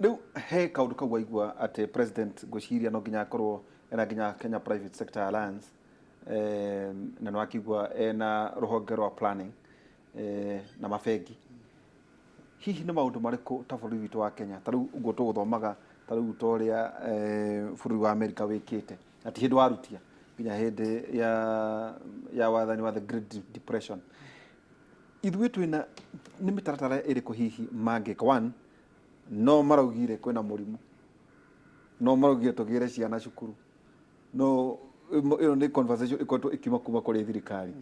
Rĩu he kaũndũ kau waigua atĩ president ngwĩciria no nginya akorwo ena nginya Kenya Private Sector Alliance, na nĩ wakĩigua ena rũhonge rwa planning na mabengi. Hihi nĩ maũndũ marĩkũ ta bũrũri witũ wa Kenya, ta rĩu ũguo tũgũthomaga, ta rĩu ta ũrĩa bũrũri wa Amerika wĩkĩte, na ti hĩndĩ warutia nginya hĩndĩ ya wathani wa the Great Depression, ithuĩ twĩna nĩ mĩtaratara ĩrĩkũ hihi mangĩka? One, no maraugire kwĩna mũrimũ, no maraugire tũgĩre ciana cukuru, no ĩyo nĩ conversation ĩkoretwo ĩkiuma kuma kũrĩ thirikari.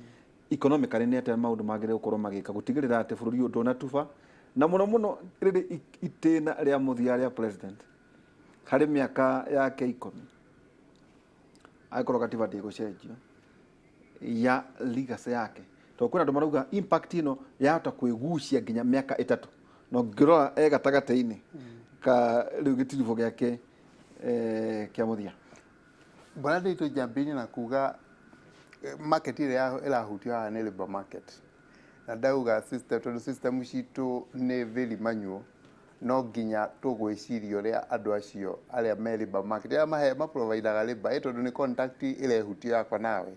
Economically nĩ atĩa maũndũ magĩrĩire gũkorwo magĩka gũtigĩrĩra atĩ bũrũri ũyũ ndũnatuba, na mũno mũno rĩrĩ itĩna rĩa mũthia rĩa president harĩ mĩaka yake 10, angĩkorwo katiba ndĩgũcenjio, ya legacy yake? Tondũ kwĩna andũ marauga impact ĩno yahota kwĩgucia nginya mĩaka 3, no ngĩrora e gatagatĩ-inĩ ka rĩu gĩtiribũ gĩake kĩa mũthia. Mbona nditũ njambĩrĩrie na kuga market ĩrĩa ĩrahutio haha nĩ labour market, na ndauga system tondũ system citũ nĩ very manual. No nginya tũgwĩciria ũrĩa andũ acio arĩa me labour market, arĩa mahe maprovidaga labour, tondũ nĩ contact ĩrehutio yakwa nawe,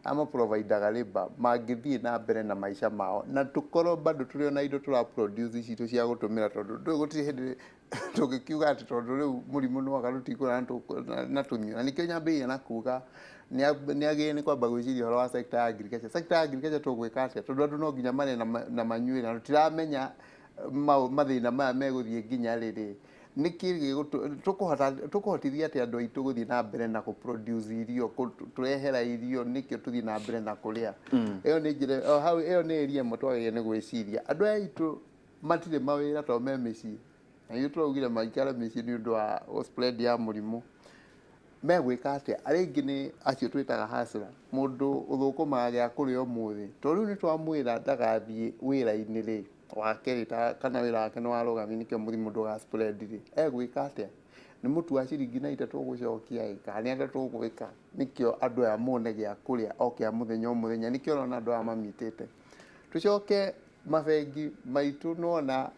arĩa maprovidaga labour mangĩthiĩ na mbere na maica mao, na tũkorwo bado tũrĩ ona indo tũra produce citũ cia gũtũmĩra, tondũ ndũĩ gũtirĩ hĩndĩ tũngĩkiuga atĩ tondũ rĩu mũrimũ nĩ woka tũtikũra na tũnyue. Na nĩkĩo nyambĩrĩirie na kuga nĩ agĩrĩire nĩ kwamba gwĩciria ũhoro wa sector ya agriculture. Sector ya agriculture tũgwĩka atĩa? Tondũ andũ no nginya marĩe na manyue, na tũtiramenya mathĩna maya megũthiĩ nginya rĩrĩ. Nĩkĩ tũkũhotithia atĩ andũ aitũ gũthiĩ na mbere na kũ-produce irio, kũtũrehera irio, nĩkĩo tũthiĩ na mbere na kũrĩa? Ĩyo nĩ njĩra o hau, ĩyo nĩ area ĩmwe twagĩrĩire nĩ gwĩciria. Andũ aya aitũ matirĩ mawĩra tondũ me mĩciĩ, na ithuĩ tũraugire maikare mĩciĩ nĩ ũndũ wa spread ya mũrimũ. Megwĩka atĩa? Arĩa aingĩ nĩ acio twĩtaga hustler, mũndũ ũthũkũmaga gĩa kũrĩa ũmũthĩ, tondũ rĩu nĩ twamwĩra ndagathiĩ wĩra-inĩ rĩ wake rĩ, kana wĩra wake nĩ warũgamio, nĩkĩo mũrimũ ndũga spread rĩ, egwĩka atĩa? Nĩ mũtu wa ciringi 90 tũgũcokia ĩ, kana nĩ atĩa tũgwĩka nĩkĩo andũ aya mone gĩa kũrĩa o kĩa mũthenya o mũthenya? Nĩkĩo ũrona andũ aya mamitĩte. Tũcoke mabengi maitũ, nĩwona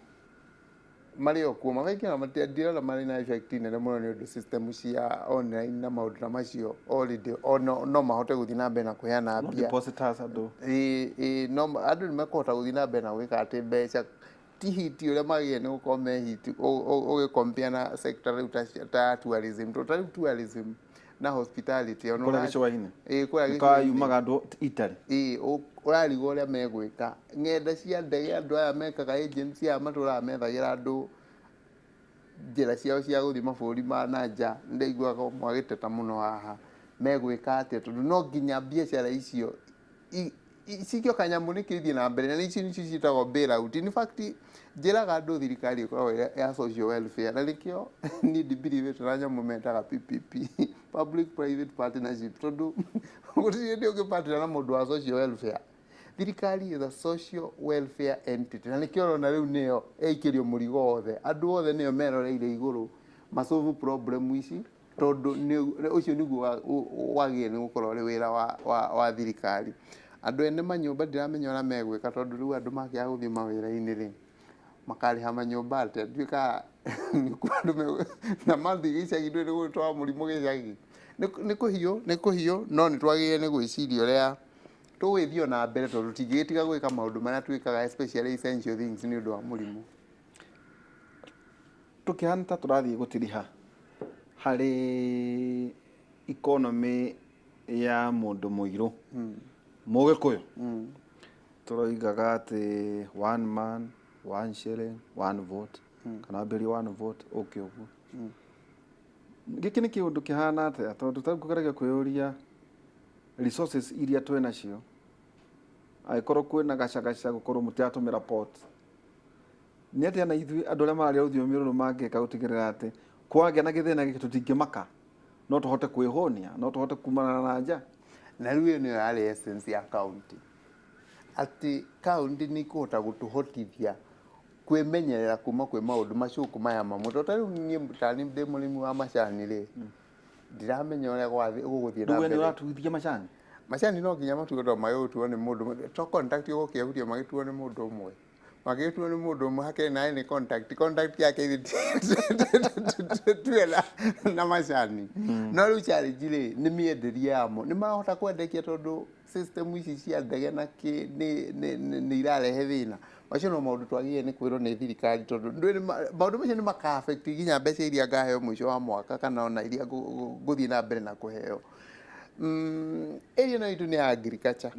marĩ o kuo mabengi ona ndirona marĩ na effect nene mũno, nĩ ũndũ system cia online na maũndũ ta macio already no mahote gũthiĩ na mbere na kũheana No mbia. Depositors andũ. Ĩĩ, no andũ nĩ mekũhota gũthiĩ na mbere na gwĩka atĩ mbeca ti hit ũrĩa magĩrĩire nĩ gũkorwo me hit ũgĩcompare na sector rĩu ta tourism, tondũ ta rĩu tourism na hospitality ona kũrĩa gĩcũa-inĩ. Ĩĩ, kũrĩa gĩcũa-inĩ. Kayumaga andũ Italy. Ĩĩ, ũrarigwo ũrĩa megwĩka. Ng'enda cia ndege, andũ aya mekaga agency, aya matũraga methagĩra andũ njĩra ciao cia gũthiĩ mabũrũri ma na nja, nĩndaiguaga ũmwe agĩteta mũno haha, megwĩka atĩa? Tondũ no nginya biacara icio cikio kanyamũ nĩkĩo ithiĩ na mbere, na icio nĩcio ciĩtagwo bailout. In fact, njĩraga andũ thirikari ĩkoragwo ĩrĩ ya social welfare, na nĩkĩo niĩ ndibelievĩte na nyamũ metaga PPP, public private partnership, tondũ gũtirĩ hĩndĩ ũngĩpartner na mũndũ wa social welfare. Thirikari is a social welfare entity, na nĩkĩo ũrona rĩu nĩyo ĩikĩrio mũrigo wothe, andũ othe nĩyo meroreire igũrũ masolve problem ici, tondũ ũcio nĩguo wagĩrĩire nĩ gũkorwo ũrĩ wĩra wa thirikari. Andũ ene manyũmba ndiramenya ũrĩa megwĩka, tondũ rĩu andũ makĩaga gũthiĩ mawĩra-inĩ rĩ, makarĩha manyũmba atĩa? Ndiũĩ kana nĩkuo andũ na mathiĩ gĩcagi, ndũĩ nĩ gũgĩtwara mũrimũ gĩcagi. Nĩ kũhiũ, nĩ kũhiũ, no nĩ twagĩrĩire nĩ gwĩciria ũrĩa tũgũgĩthiĩ ona mbere, tondũ tũtingĩgĩtiga gwĩka maũndũ marĩa twĩkaga, especially essential things, nĩ ũndũ wa mũrimũ. Tũkĩhana ta tũrathiĩ gũtiriha harĩ economy ya mũndũ mũirũ Mũgĩkũyũ, tũroigaga atĩ one man, one shilling, one vote, kana ambĩrĩrie one vote ũke ũguo. Gĩkĩ nĩ kĩũndũ kĩhana atĩa? Tondũ tarĩu kũgeragia kwĩyũria resources iria twĩ nacio, angĩkorwo kwĩna gacagaca gũkorwo mũtiratũmĩra port, nĩ atĩa na ithuĩ andũ arĩa mararia rũthiomi rũrũ mangĩka gũtigĩrĩra atĩ kwagĩa na gĩthĩna gĩkĩ tũtingĩmaka, no tũhote kwĩhũnia, no tũhote kumana na nja? Na rĩu ĩyo nĩyo yarĩ essence ya county. Atĩ kaunti nĩ ikũhota gũtũhotithia kwĩmenyerera kuma kwĩ maũndũ macoku maya mamwe, tondũ ta rĩu niĩ tani ndĩ mũrĩmi wa macani rĩ, ndiramenya ũrĩa gũgũthiĩ na Rĩu we nĩ mbere. ũratuithia macani? Macani no nginya matuo, tondũ magĩgũtuo nĩ mũndũ to contact ũgũkĩehuria, magĩtuo nĩ mũndũ ũmwe, magĩtuo nĩ mũndũ ũmwe hakĩrĩ nawe nĩ contact yake ithuĩ tuwe na macani. No rĩu challenge rĩ nĩ mĩenderie yamo, nĩ marahota kwendekia, tondũ system ici cia ndege na kĩ nĩ irarehe thĩna. Macio no maũndũ twagĩrĩire nĩ kwĩrwo nĩ thirikari, tondũ ndũĩ maũndũ macio nĩ maka affect nginya mbeca iria ngaheo mũico wa mwaka kana ona iria ngũthiĩ na mbere na kũheo. Area ĩno itũ nĩ ya agriculture,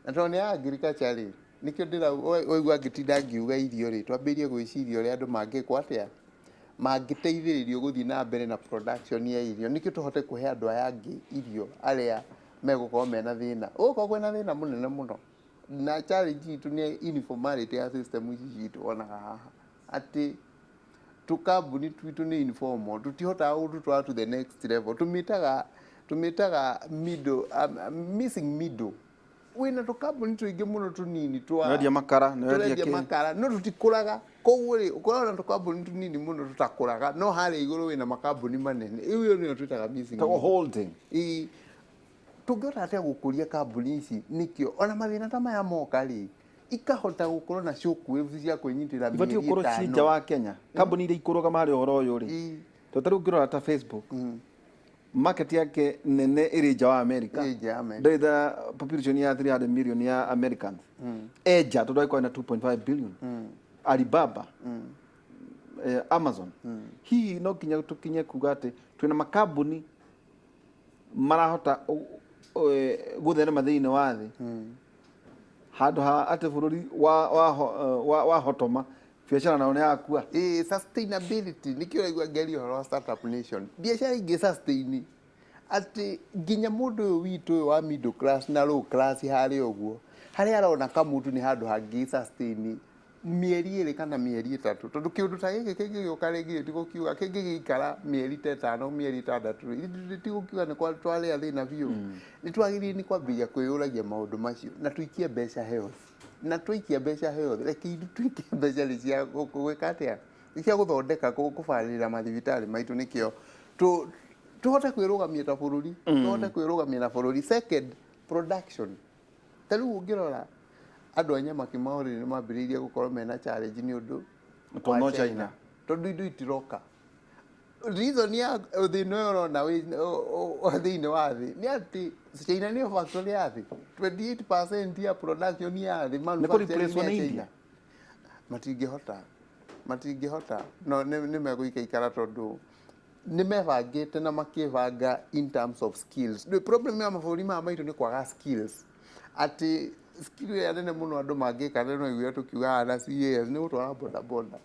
na tondũ nĩ ya agriculture rĩ, nĩkĩo ndĩra waigua ngĩtinda ngiuga irio rĩ, twambĩrĩrie gwĩciria ũrĩa andũ mangĩkwo atĩa, mangĩteithĩrĩrio gũthiĩ na mbere na production ya irio, nĩkĩo tũhote kũhe andũ aya angĩ irio arĩa megũkorwo mena thĩna. Gũgũkorwo kwĩna thĩna mũnene mũno, na challenge itũ nĩ informality ya system ici citũ wonaga haha, atĩ tũkambuni twitũ nĩ informal, tũtihotaga gũtũtwara to the next level. Tũmĩtaga middle, missing middle. Wĩna tũkambuni tũingĩ mũno tũnini twa Nĩwendia makara, nĩwendia tũrendia kĩ? Makara no tũtikũraga. Koguo rĩ, ũkoragwo na tũkambuni tũnini mũno tũtakũraga, no harĩa igũrũ wĩna makambuni manene. Rĩu ĩyo nĩyo twĩtaga missing Tagwo middle. Holding. Ĩĩ, tũngĩhota atĩa gũkũria kambuni ici nĩkĩo ona mathĩna ta maya moka rĩ, ikahota gũkorwo na shock waves cia kwĩnyitĩra Ibatiĩ mĩeri gũkorwo ciĩ nja ĩtano. wa Kenya, kambuni iria ikũrũgama harĩ ũhoro ũyũ rĩ, tondũ ta rĩu ũngĩrora ta Facebook, market yake nene ĩrĩ nja wa America. Ĩ nja ya America. Ndĩrĩ the population ya 300 million ya Americans enja, tondũ angĩkorwo ina 2.5 billion. Alibaba, Amazon, hihi no nginya tũkinye kuga atĩ twĩna makambuni marahota gũtherema thĩinĩ wa thĩ, handũ ha atĩ bũrũri wa hotoma biacara nayo nĩ yakua? Ĩĩ, sustainability nĩkĩo ũraigua ngeria ũhoro wa Startup Nation, biacara ingĩ sustain atĩ nginya mũndũ ũyũ witũ ũyũ wa middle class na low class harĩa ũguo, harĩa arona kamutu nĩ handũ hangĩ sustain mĩeri 2 kana mĩeri 3, tondũ kĩũndũ ta gĩkĩ kĩngĩgĩũka rĩngĩ, tigũkiuga kĩngĩgĩikara mĩeri ta 5, mĩeri 6, tigũkiuga nĩ twarĩa thĩna biũ. Nĩ twagĩrĩire nĩ kwambĩrĩria kwĩyũragia maũndũ macio na tũikie mbeca health, na twaikia mbeca health, reke ithuĩ tũikie mbeca nĩ cia gwĩka atĩa, nĩ cia gũthondeka kũbarĩrĩra mathibitarĩ maitũ, nĩkĩo tũhote kwĩrũgamia ta bũrũri, tũhote kwĩrũgamia na bũrũri. Second, production. Ta rĩu ũngĩrora andũ a nyama kĩmaũrĩ nĩ mambĩrĩirie gũkorwo mena challenge nĩ ũndũ Tondũ no wa China. Tondũ indo itiroka. Reason ya thĩna ũyũ ũrona wĩ thĩinĩ wa thĩ nĩ atĩ China nĩyo factory ya thĩ, 28% ya production ya thĩ manufacturing kũ-replace ya nĩ China. India? Matingĩhota, no nĩ megũikaikara, tondũ nĩ mebangĩte na makĩbanga in terms of skills. The problem ya mabũrũri maya maitũ nĩ kwaga skills, atĩ skill ĩrĩa nene mũno andũ mangĩka, no iguire tũkiuga na CAS nĩ gũtwara boda boda,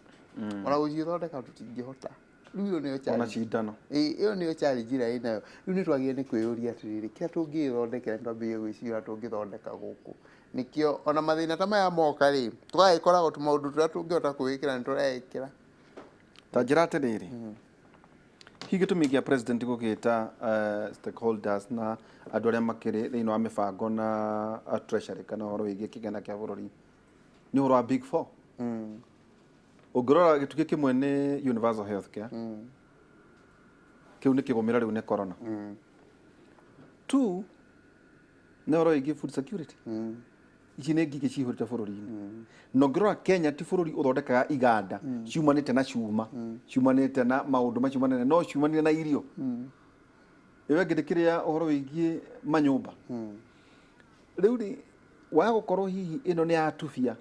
ona gũcithondeka tũtingĩhota. Rĩu ĩyo nĩyo Ona challenge. cindano. Ĩĩ, ĩyo nĩyo challenge ĩrĩa ĩnayo. Rĩu nĩ twagĩrĩire nĩ kwĩyũria atĩrĩrĩ, kĩrĩa tũngĩthondekera, nĩ twambĩrĩrie gwĩciria ũrĩa tũngĩthondeka gũkũ, nĩkĩo ona mathĩna ta maya moka rĩ, tũgagĩkoragwo tũmaũndũ tũrĩa tũngĩhota kwĩĩkĩra nĩ tũreĩkĩra. Ta njĩra atĩrĩrĩ, hihi gĩtũmi kĩa president gũgĩta stakeholders na andũ arĩa makĩrĩ thĩinĩ wa mĩbango na treasury kana ũhoro wĩgiĩ kĩgĩna kĩa bũrũri nĩ ũhoro wa Big Four? Ũngĩrora gĩtugĩ kĩmwe nĩ universal health care, kĩu nĩ kĩgũmĩra rĩu nĩ corona. Two, nĩ ũhoro wĩgiĩ food security. Ici nĩ ngigĩ cihũrĩte bũrũri-inĩ, na ũngĩrora Kenya ti bũrũri ũthondekaga iganda ciumanĩte na cuma, ciumanĩte na maũndũ macio manene, no ciumanire na irio. Ĩyo ĩngĩ ndĩkĩrĩa ũhoro wĩgiĩ manyũmba. Rĩu rĩ, waga gũkorwo hihi ĩno nĩ yatubia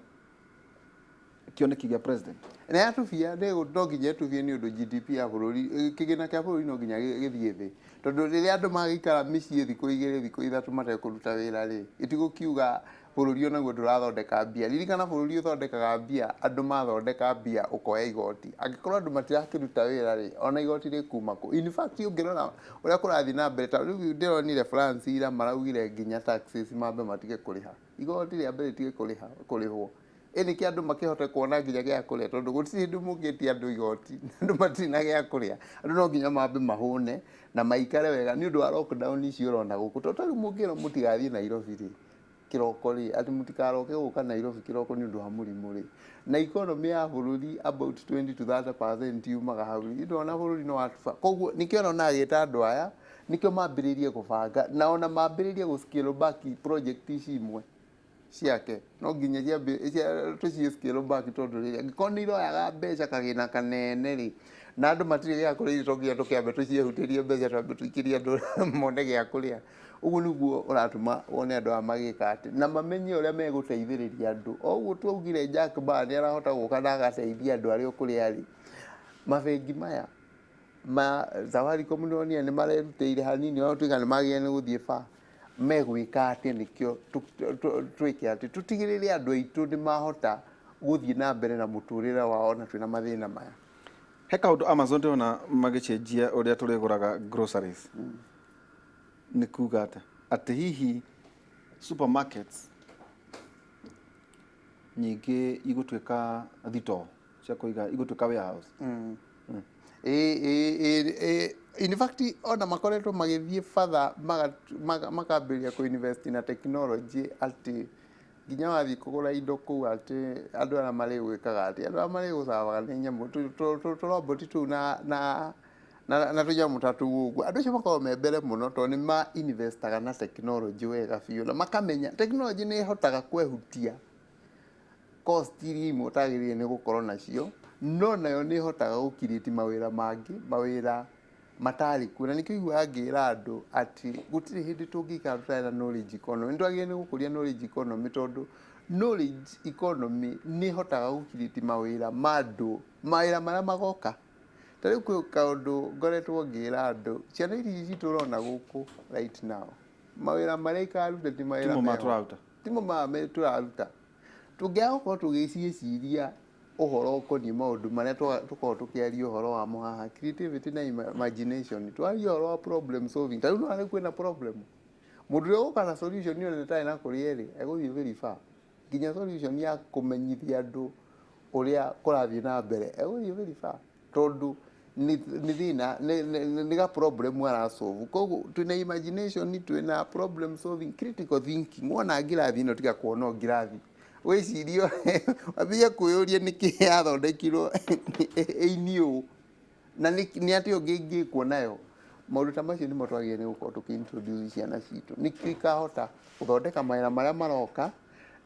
kĩoneki gĩa president? Nĩ yatubia, no nginya ĩtubie, nĩ ũndũ GDP ya bũrũri, kĩgĩna kĩa bũrũri no nginya gĩthiĩ thĩ, tondũ rĩrĩa andũ magĩikara mĩciĩ thikũ 2, thikũ 3 matekũruta wĩra rĩ, ĩtigũkiuga bũrũri onaguo ndũrathondeka mbia. Ririkana bũrũri ũthondekaga mbia andũ mathondeka mbia, ũkoya igoti. Angĩkorwo andũ matirakĩruta wĩra rĩ, ona igoti rĩkuma kũ? In fact, ũngĩrora ũrĩa kũrathiĩ na mbere, ta rĩu ndĩronire France ira maraugire nginya taxes mambe matige kũrĩha, igoti rĩa mbere rĩtige kũrĩha kũrĩhwo, ĩ nĩkĩ andũ makĩhote kuona nginya gĩa kũrĩa, tondũ gũtirĩ hĩndĩ mũngĩtia andũ igoti na andũ matirĩ na gĩa kũrĩa. Andũ no nginya mambe mahũne na maikare wega nĩ ũndũ wa lockdown ici ũrona gũkũ, tondũ ta rĩu mũngĩrwo mũtigathiĩ Nairobi rĩ. Kĩroko rĩ, atĩ mũtikaroke gũka Nairobi kĩroko nĩ ũndũ wa mũrimũ rĩ, na economy ya bũrũri about 20 to 30% yumaga hau rĩ, ndona bũrũri nĩ watuba. Koguo nĩkĩo ona agĩta andũ aya, nĩkĩo mambĩrĩirie kũbanga, na ona mambĩrĩrie gũ scale back project ici imwe ciake, no nginya tũciĩ scale back, tondũ rĩrĩ, angĩkorwo nĩ iroyaga mbeca kagĩna kanene rĩ, na andũ matirĩ gĩa kũrĩa, ithuĩ to nginya tũkĩambe tũciehutĩrie mbeca, twambe tũikĩrie andũ mone gĩa kũrĩa. Ũguo nĩguo ũratũma wone andũ aya magĩka atĩ na mamenye ũrĩa megũteithĩrĩria andũ. O ũguo twaugire Jack Ma nĩ arahota gũka na agateithia andũ arĩa o kũrĩa arĩ. Mabengi maya ma Safaricom nĩ wonire nĩ marerutĩire hanini ona gũtuĩka nĩ magĩrĩire nĩ gũthiĩ far. Megwĩka atĩa nĩkĩo twĩke atĩ tũtigĩrĩre andũ aitũ nĩ mahota gũthiĩ na mbere na mũtũrĩre wao ona twĩna mathĩna maya. He kaũndũ Amazon ndĩrona magĩcenjia ũrĩa tũrĩgũraga groceries. Nĩ kuga atĩa? Atĩ hihi supermarkets nyingĩ igũtuĩka thitoo cia kũiga, igũtuĩka warehouse? Ĩ, ĩ, ĩ, ĩ, in fact ona makoretwo magĩthiĩ further, makambĩrĩria kũ invest na technology, atĩ nginya wathiĩ kũgũra indo kũu, atĩ andũ arĩa marĩgwĩkaga, atĩ andũ arĩa marĩgũcavaga nĩ nyamũ tũroboti tũu na tũnyamũ ta tũu ũguo. Andũ acio makoragwo me mbere mũno tondũ nĩ ma investaga na technology wega biũ, na makamenya technology nĩ ĩhotaga kwehutia cost iria imwe ũtagĩrĩire nĩ gũkorwo nacio, no nayo nĩ ĩhotaga gũ create mawĩra mangĩ, mawĩra matarĩ kuo. Na nĩkĩo ũiguaga ngĩra andũ atĩ gũtirĩ hĩndĩ tũngĩikara tũtarĩ na knowledge economy. Nĩ twagĩrĩire nĩ gũkũria knowledge economy, tondũ knowledge economy nĩ ĩhotaga gũ create mawĩra ma andũ, mawĩra marĩa magoka. Ta rĩu kwĩ kaũndũ ngoretwo ngĩra andũ, ciana ici citũ ũrona gũkũ right now, mawĩra marĩa ikaruta ti mawĩra Timo ma meho. Tũraruta. Timo maya tũraruta. Tũngĩaga gũkorwo tũgĩciĩciria ũhoro ũkoniĩ maũndũ marĩa tũkoragwo tũkĩaria ũhoro wamo haha, creativity na imagination, twaria ũhoro wa problem solving. Ta rĩu nĩwona rĩu kwĩna problem, mũndũ ũrĩa ũgũka na solution ĩyo ĩtarĩ na kũrĩa ĩrĩ, egũthiĩ very far. Nginya solution ya kũmenyithia andũ ũrĩa kũrathiĩ na mbere, egũthiĩ very far, tondũ nĩ thĩna, nĩ ga problem arasolve. Koguo twĩna imagination, twĩna problem solving, critical thinking. Wona ngirathi ĩno, tiga kuona o ngirathi, wĩcirie, wambĩrĩrie kwĩyũria nĩkĩ yathondekirwo ĩini ũũ, na nĩ atĩa ũngĩ ingĩkwo nayo. Maũndũ ta macio nĩmo twagĩrĩire nĩ gũkorwo tũkĩ introduce ciana citũ, nĩkĩo ikahota gũthondeka mawĩra marĩa maroka,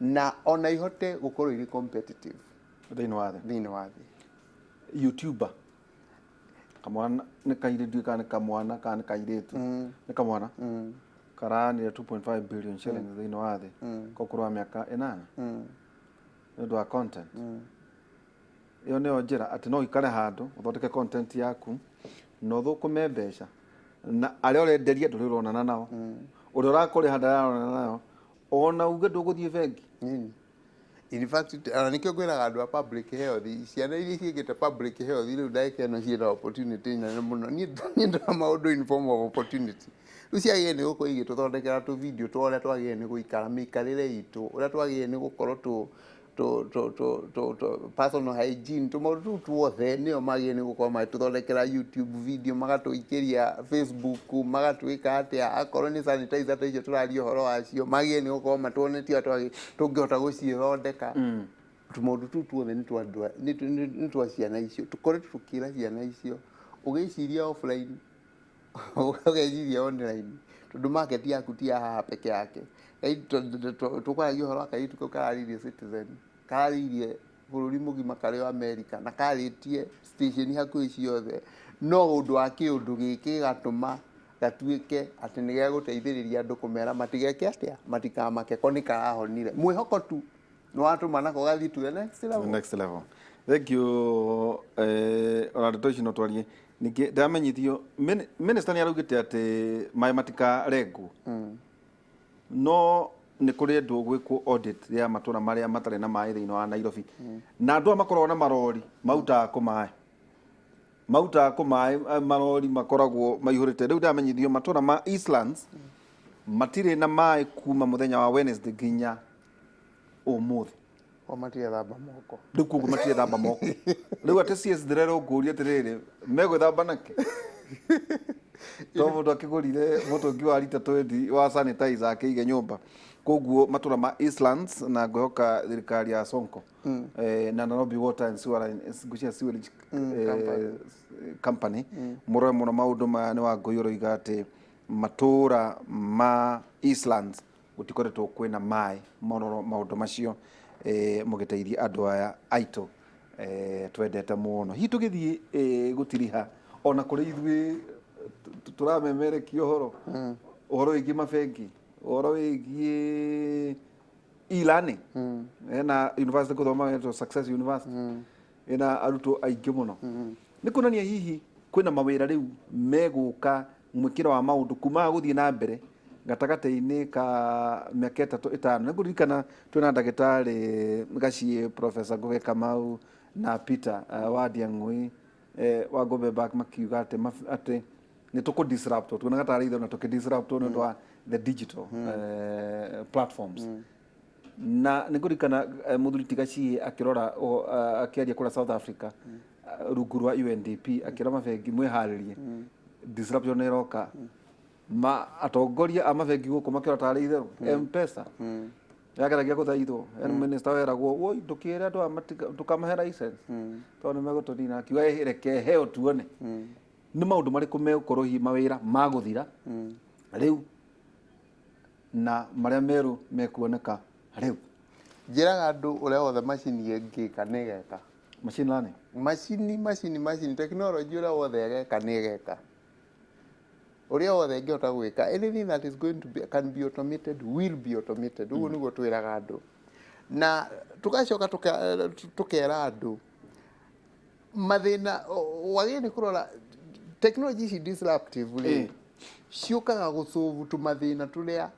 na ona ihote gũkorwo irĩ competitive thĩinĩ wa thĩ. Thĩinĩ wa thĩ. YouTuber kamwana nĩ kairĩtu, ndiũĩ kana nĩ kamwana kana nĩ kairĩtu, nĩ kamwana karanire 2.5 billion shillings thĩinĩ wa thĩ kwa ũkũrũ wa mĩaka 8 nĩ ũndũ wa content. Ĩyo nĩyo njĩra atĩ no ũikare handũ ũthondeke content yaku na ũthũkũme mbeca, na arĩa ũrenderia ndũrĩ ũronana nao, ũrĩa ũrakũrĩha ndararonana nao, ona uge ndũgũthiĩ bengi. Nini. In fact, ona nĩkĩo ngwĩraga andũ a public health, ciana iria ciĩkĩte public health rĩu ndagĩka ĩno ciĩna opportunity nene mũno. Niĩ ndona maũndũ in form of opportunity. Rĩu ciagĩrĩire nĩ gũkorwo igĩtũthondekera tũ video twa ũrĩa twagĩrĩire nĩ gũikara, mĩikarĩre itũ, ũrĩa twagĩrĩire nĩ gũkorwo tũ personal hygiene, tũmaũndũ tũu tuothe nĩo magĩrĩire nĩ gũkorwo magĩtũthondekera YouTube video, magatũikĩria Facebook, magatwĩka atĩa. Akorwo nĩ sanitizer ta icio tũraria ũhoro wacio, magĩrĩire nĩ gũkorwo matuonetie ũrĩa tũngĩhota gũciĩthondeka. Tũmaũndũ tũu tuothe nĩ twa andũ nĩ twa ciana icio. Tũkoretwo tũkĩra ciana icio, ũgĩciria offline, ũgeciria online, tondũ market yaku ti ya haha peke yake. Tũkwaragia ũhoro wa kairĩtu kau kararĩirie Citizen, kararĩirie bũrũri mũgima karĩ o America, na karĩtie station hakuhĩ ciothe, no ũndũ wa kĩũndũ gĩkĩ gĩgatũma gatuĩke atĩ nĩ gegũteithĩrĩria andũ kũmera matigeke atĩa, matikamake, ko nĩ karahonire. Mwĩhoko tu nĩ watũma nako gathiĩ to the next level. Next level. Thank you. Ona ndeto ici no twarie ningĩ. Ndamenyithio minister nĩ araugĩte atĩ maĩ matikarengwo, no nĩ kũrendwo gwĩkwo audit ya matũra marĩa matarĩ na maĩ thĩinĩ wa Nairobi, na andũ aya makoragwo na marori marutaga kũ maĩ, marutaga kũ maĩ? Marori makoragwo maihũrĩte. Rĩu ndamenyithio matũra ma Eastlands matirĩ na maĩ kuma mũthenya wa Wednesday nginya ũmũthĩ. O matirethamba moko. Rĩu koguo matirethamba moko. Rĩu atĩ CS ndĩrerwo ngũrie atĩrĩrĩ, megwĩthamba nakĩ, to mũndũ akĩgũrire mũtũngi wa rita 20 wa sanitizer akĩige nyũmba. Koguo matũra ma Eastlands na ngwĩhoka thirikari ya Sonko na Nairobi Water and Sewer, ngwĩciria sewerage company mũrore mũno maũndũ maya. Nĩ Wangũi ũroiga atĩ matũra ma Eastlands gũtikoretwo kwĩna maĩ. Mororo maũndũ macio mũgĩteithia andũ aya aitũ twendete mũno. Hihi tũgĩthiĩ gũtiriha ona kũrĩ ithuĩ tũramemerekia ũhoro wĩgiĩ mabengi, ũhoro wĩgiĩ e-learning, ena university gũthoma ĩtwo Success University, ĩna arutwo aingĩ mũno, nĩ kuonania hihi kwĩna mawĩra rĩu megũka, mwĩkĩro wa maũndũ kuma gũthiĩ na mbere gatagatĩ-inĩ ka mĩaka 3 5. Nĩ ngũririkana twĩna ndagĩtarĩ Gaciĩ, Professor Ngugi Kamau na Peter wa Ndiang'ui wa Ngombe Back, makiuga atĩ nĩ tũkũ disrupt, tuonaga tarĩ itherũ na tũkĩ disrupt nĩ ũndũ wa the digital platforms. Na nĩ ngũririkana mũthuri ti Gaciĩ akĩrora akĩaria kũrĩa South Africa rungu rwa UNDP, akĩra mabengi mwĩharĩrie, disruption nĩ ĩroka. Ma atongoria a mabengi gũkũ makĩora tarĩ itherũ. M-Pesa yageragia gũthaithwo, yani minister weragwo, woi, ndũkĩre andũ aya ndũkamahe license tondũ nĩ megũtũnina. Akiuga, "Eh, reke heo tuone." Nĩ maũndũ marĩkũ megũkorwo hihi mawĩra magũthira rĩu na marĩa merũ mekuoneka rĩu? Njĩraga andũ, ũrĩa wothe macini ĩngĩka nĩ ĩgeka. Machine learning. Macini technology, ũrĩa wothe ĩgeka nĩ ĩgeka. Ũrĩa wothe ĩngĩhota gwĩka, anything that is going to be, can be automated will be automated. Ũguo nĩguo twĩraga andũ, na tũgacoka tũkera andũ mathĩna wagĩrĩire nĩ kũrora. Technology ici disruptive rĩ, ciũkaga gũsolve tũmathĩna tũrĩa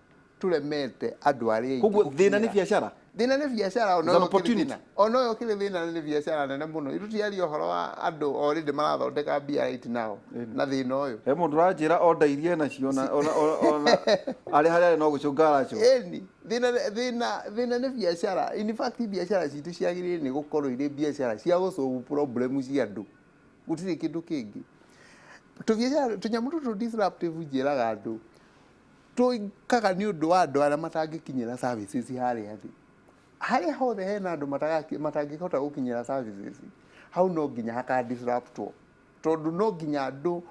tũremete andũ arĩa aingĩ Koguo thĩna nĩ gũkinyĩra. Biacara. Thĩna nĩ biacara ona It's an ũyũ ũkĩrĩ opportunity. Thĩna ona ũyũ ũkĩrĩ thĩna nĩ biacara nene mũno. Itutiaria ũhoro wa andũ already marathondeka mbia right now na thĩna ũyũ. He mũndũ ũranjĩra order iria enacio ona arĩ harĩa arĩ no gũcũnga aracũnga. Ĩni thĩna nĩ biacara. In fact, biacara citũ ciagĩrĩire nĩ gũkorwo irĩ biacara cia gũsolve problem cia andũ, gũtirĩ kĩndũ kĩngĩ. Tũbiacara tũnyamũ tũtũ disruptive, njĩraga andũ tũikaga nĩ ũndũ wa andũ arĩa matangĩkinyĩra services. Harĩa thĩ, harĩa hothe hena andũ matangĩhota gũkinyĩra services, hau no nginya haka disruptwo, tondũ no nginya andũ,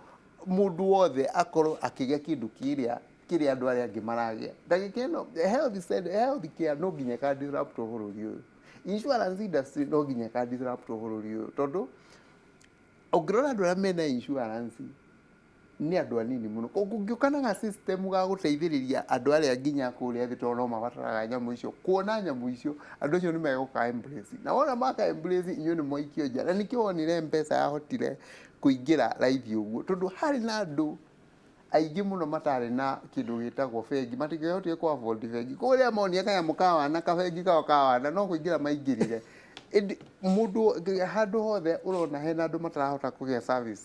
mũndũ wothe akorwo akĩgĩa kĩndũ kĩrĩa kĩrĩa andũ arĩa angĩ maragĩa. Ndagĩka ĩno health care no nginya ĩka disruptwo bũrũri ũyũ. Insurance industry no nginya ĩka disruptwo bũrũri ũyũ, tondũ ũngĩrora andũ arĩa mena insurance nĩ andũ anini mũno. Koguo ũngĩũka na ga system ga gũteithĩrĩria andũ arĩa nginya kũrĩa thĩ, tondũ no mabataraga nyamũ icio, kuona nyamũ icio, andũ acio nĩ megũka embrace, na wona maka embrace, inyuĩ nĩ mwaikio nja. Na nĩkĩo wonire M-Pesa yahotire kũingĩra raithi ũguo, tondũ harĩ na andũ aingĩ mũno matarĩ na kĩndũ gĩtagwo bengi, matingĩhotire kũ afford bengi. Koguo rĩrĩa monire kanyamũ ka wana, kabengi kao ka wana, no kũingĩra maingĩrire. Ĩndĩ mũndũ handũ hothe ũrona hena andũ matarahota kũgĩa service,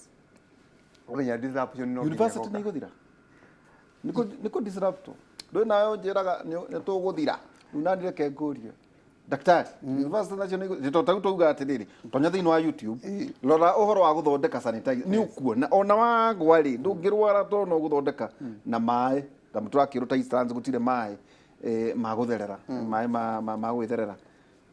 ũmenya disruption no nginya University ĩgoka. Nĩ igũthira, nĩ kũ disrupt. Ndũĩ nawe ũnjĩraga nĩ tũgũthira rĩu, nani reke ngũrie daktari, university nacio nĩ igũthira? Tondũ tauga atĩrĩrĩ, tonya thĩinĩ wa YouTube, rora ũhoro wa gũthondeka sanitizer, nĩ ũkuona ona wagwa rĩ, ndũngĩrwara tondũ no gũthondeka na maĩ. Ta tũrakĩrwo ta instance gũtirĩ maĩ ma gũtherera, maĩ ma gwĩtherera.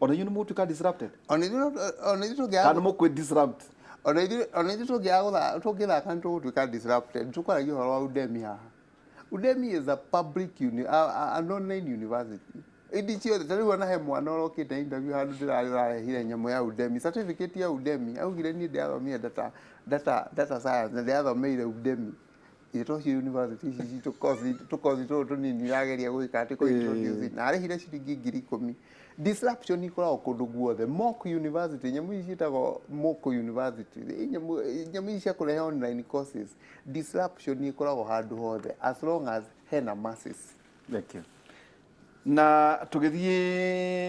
Ona inyuĩ nĩ mũgũtuĩka disrupted? Ona ithuĩ tũngĩaga Kana mũkwĩ disrupt? Ona ithuĩ tũngĩaga tũngĩthaka nĩ tũgũtuĩka disrupted. Tũkwaragia ũhoro wa Udemy haha. Udemy is a public uni, a, an online university. Indi ciothe, ta rĩu ona he mwana ũrokĩte interview handũ ndĩrarĩ, ũrarehire nyamũ ya Udemy, certificate ya Udemy. Augire, "Niĩ ndĩrathomire data science na ndĩrathomeire Udemy." Ithe cio university ici citũ, course tũkothi tũtũ tũnini irageria gwĩka atĩ kũ introduce, na arĩhire ciringi 10,000. Disruption ikoragwo kũndũ guothe. Mock university, nyamũ ici ciĩtagwo mock university, nyamũ ici cia kũrehe online courses, disruption ĩkoragwo handũ hothe as long as hena masses. Thank you. Na tũgĩthiĩ.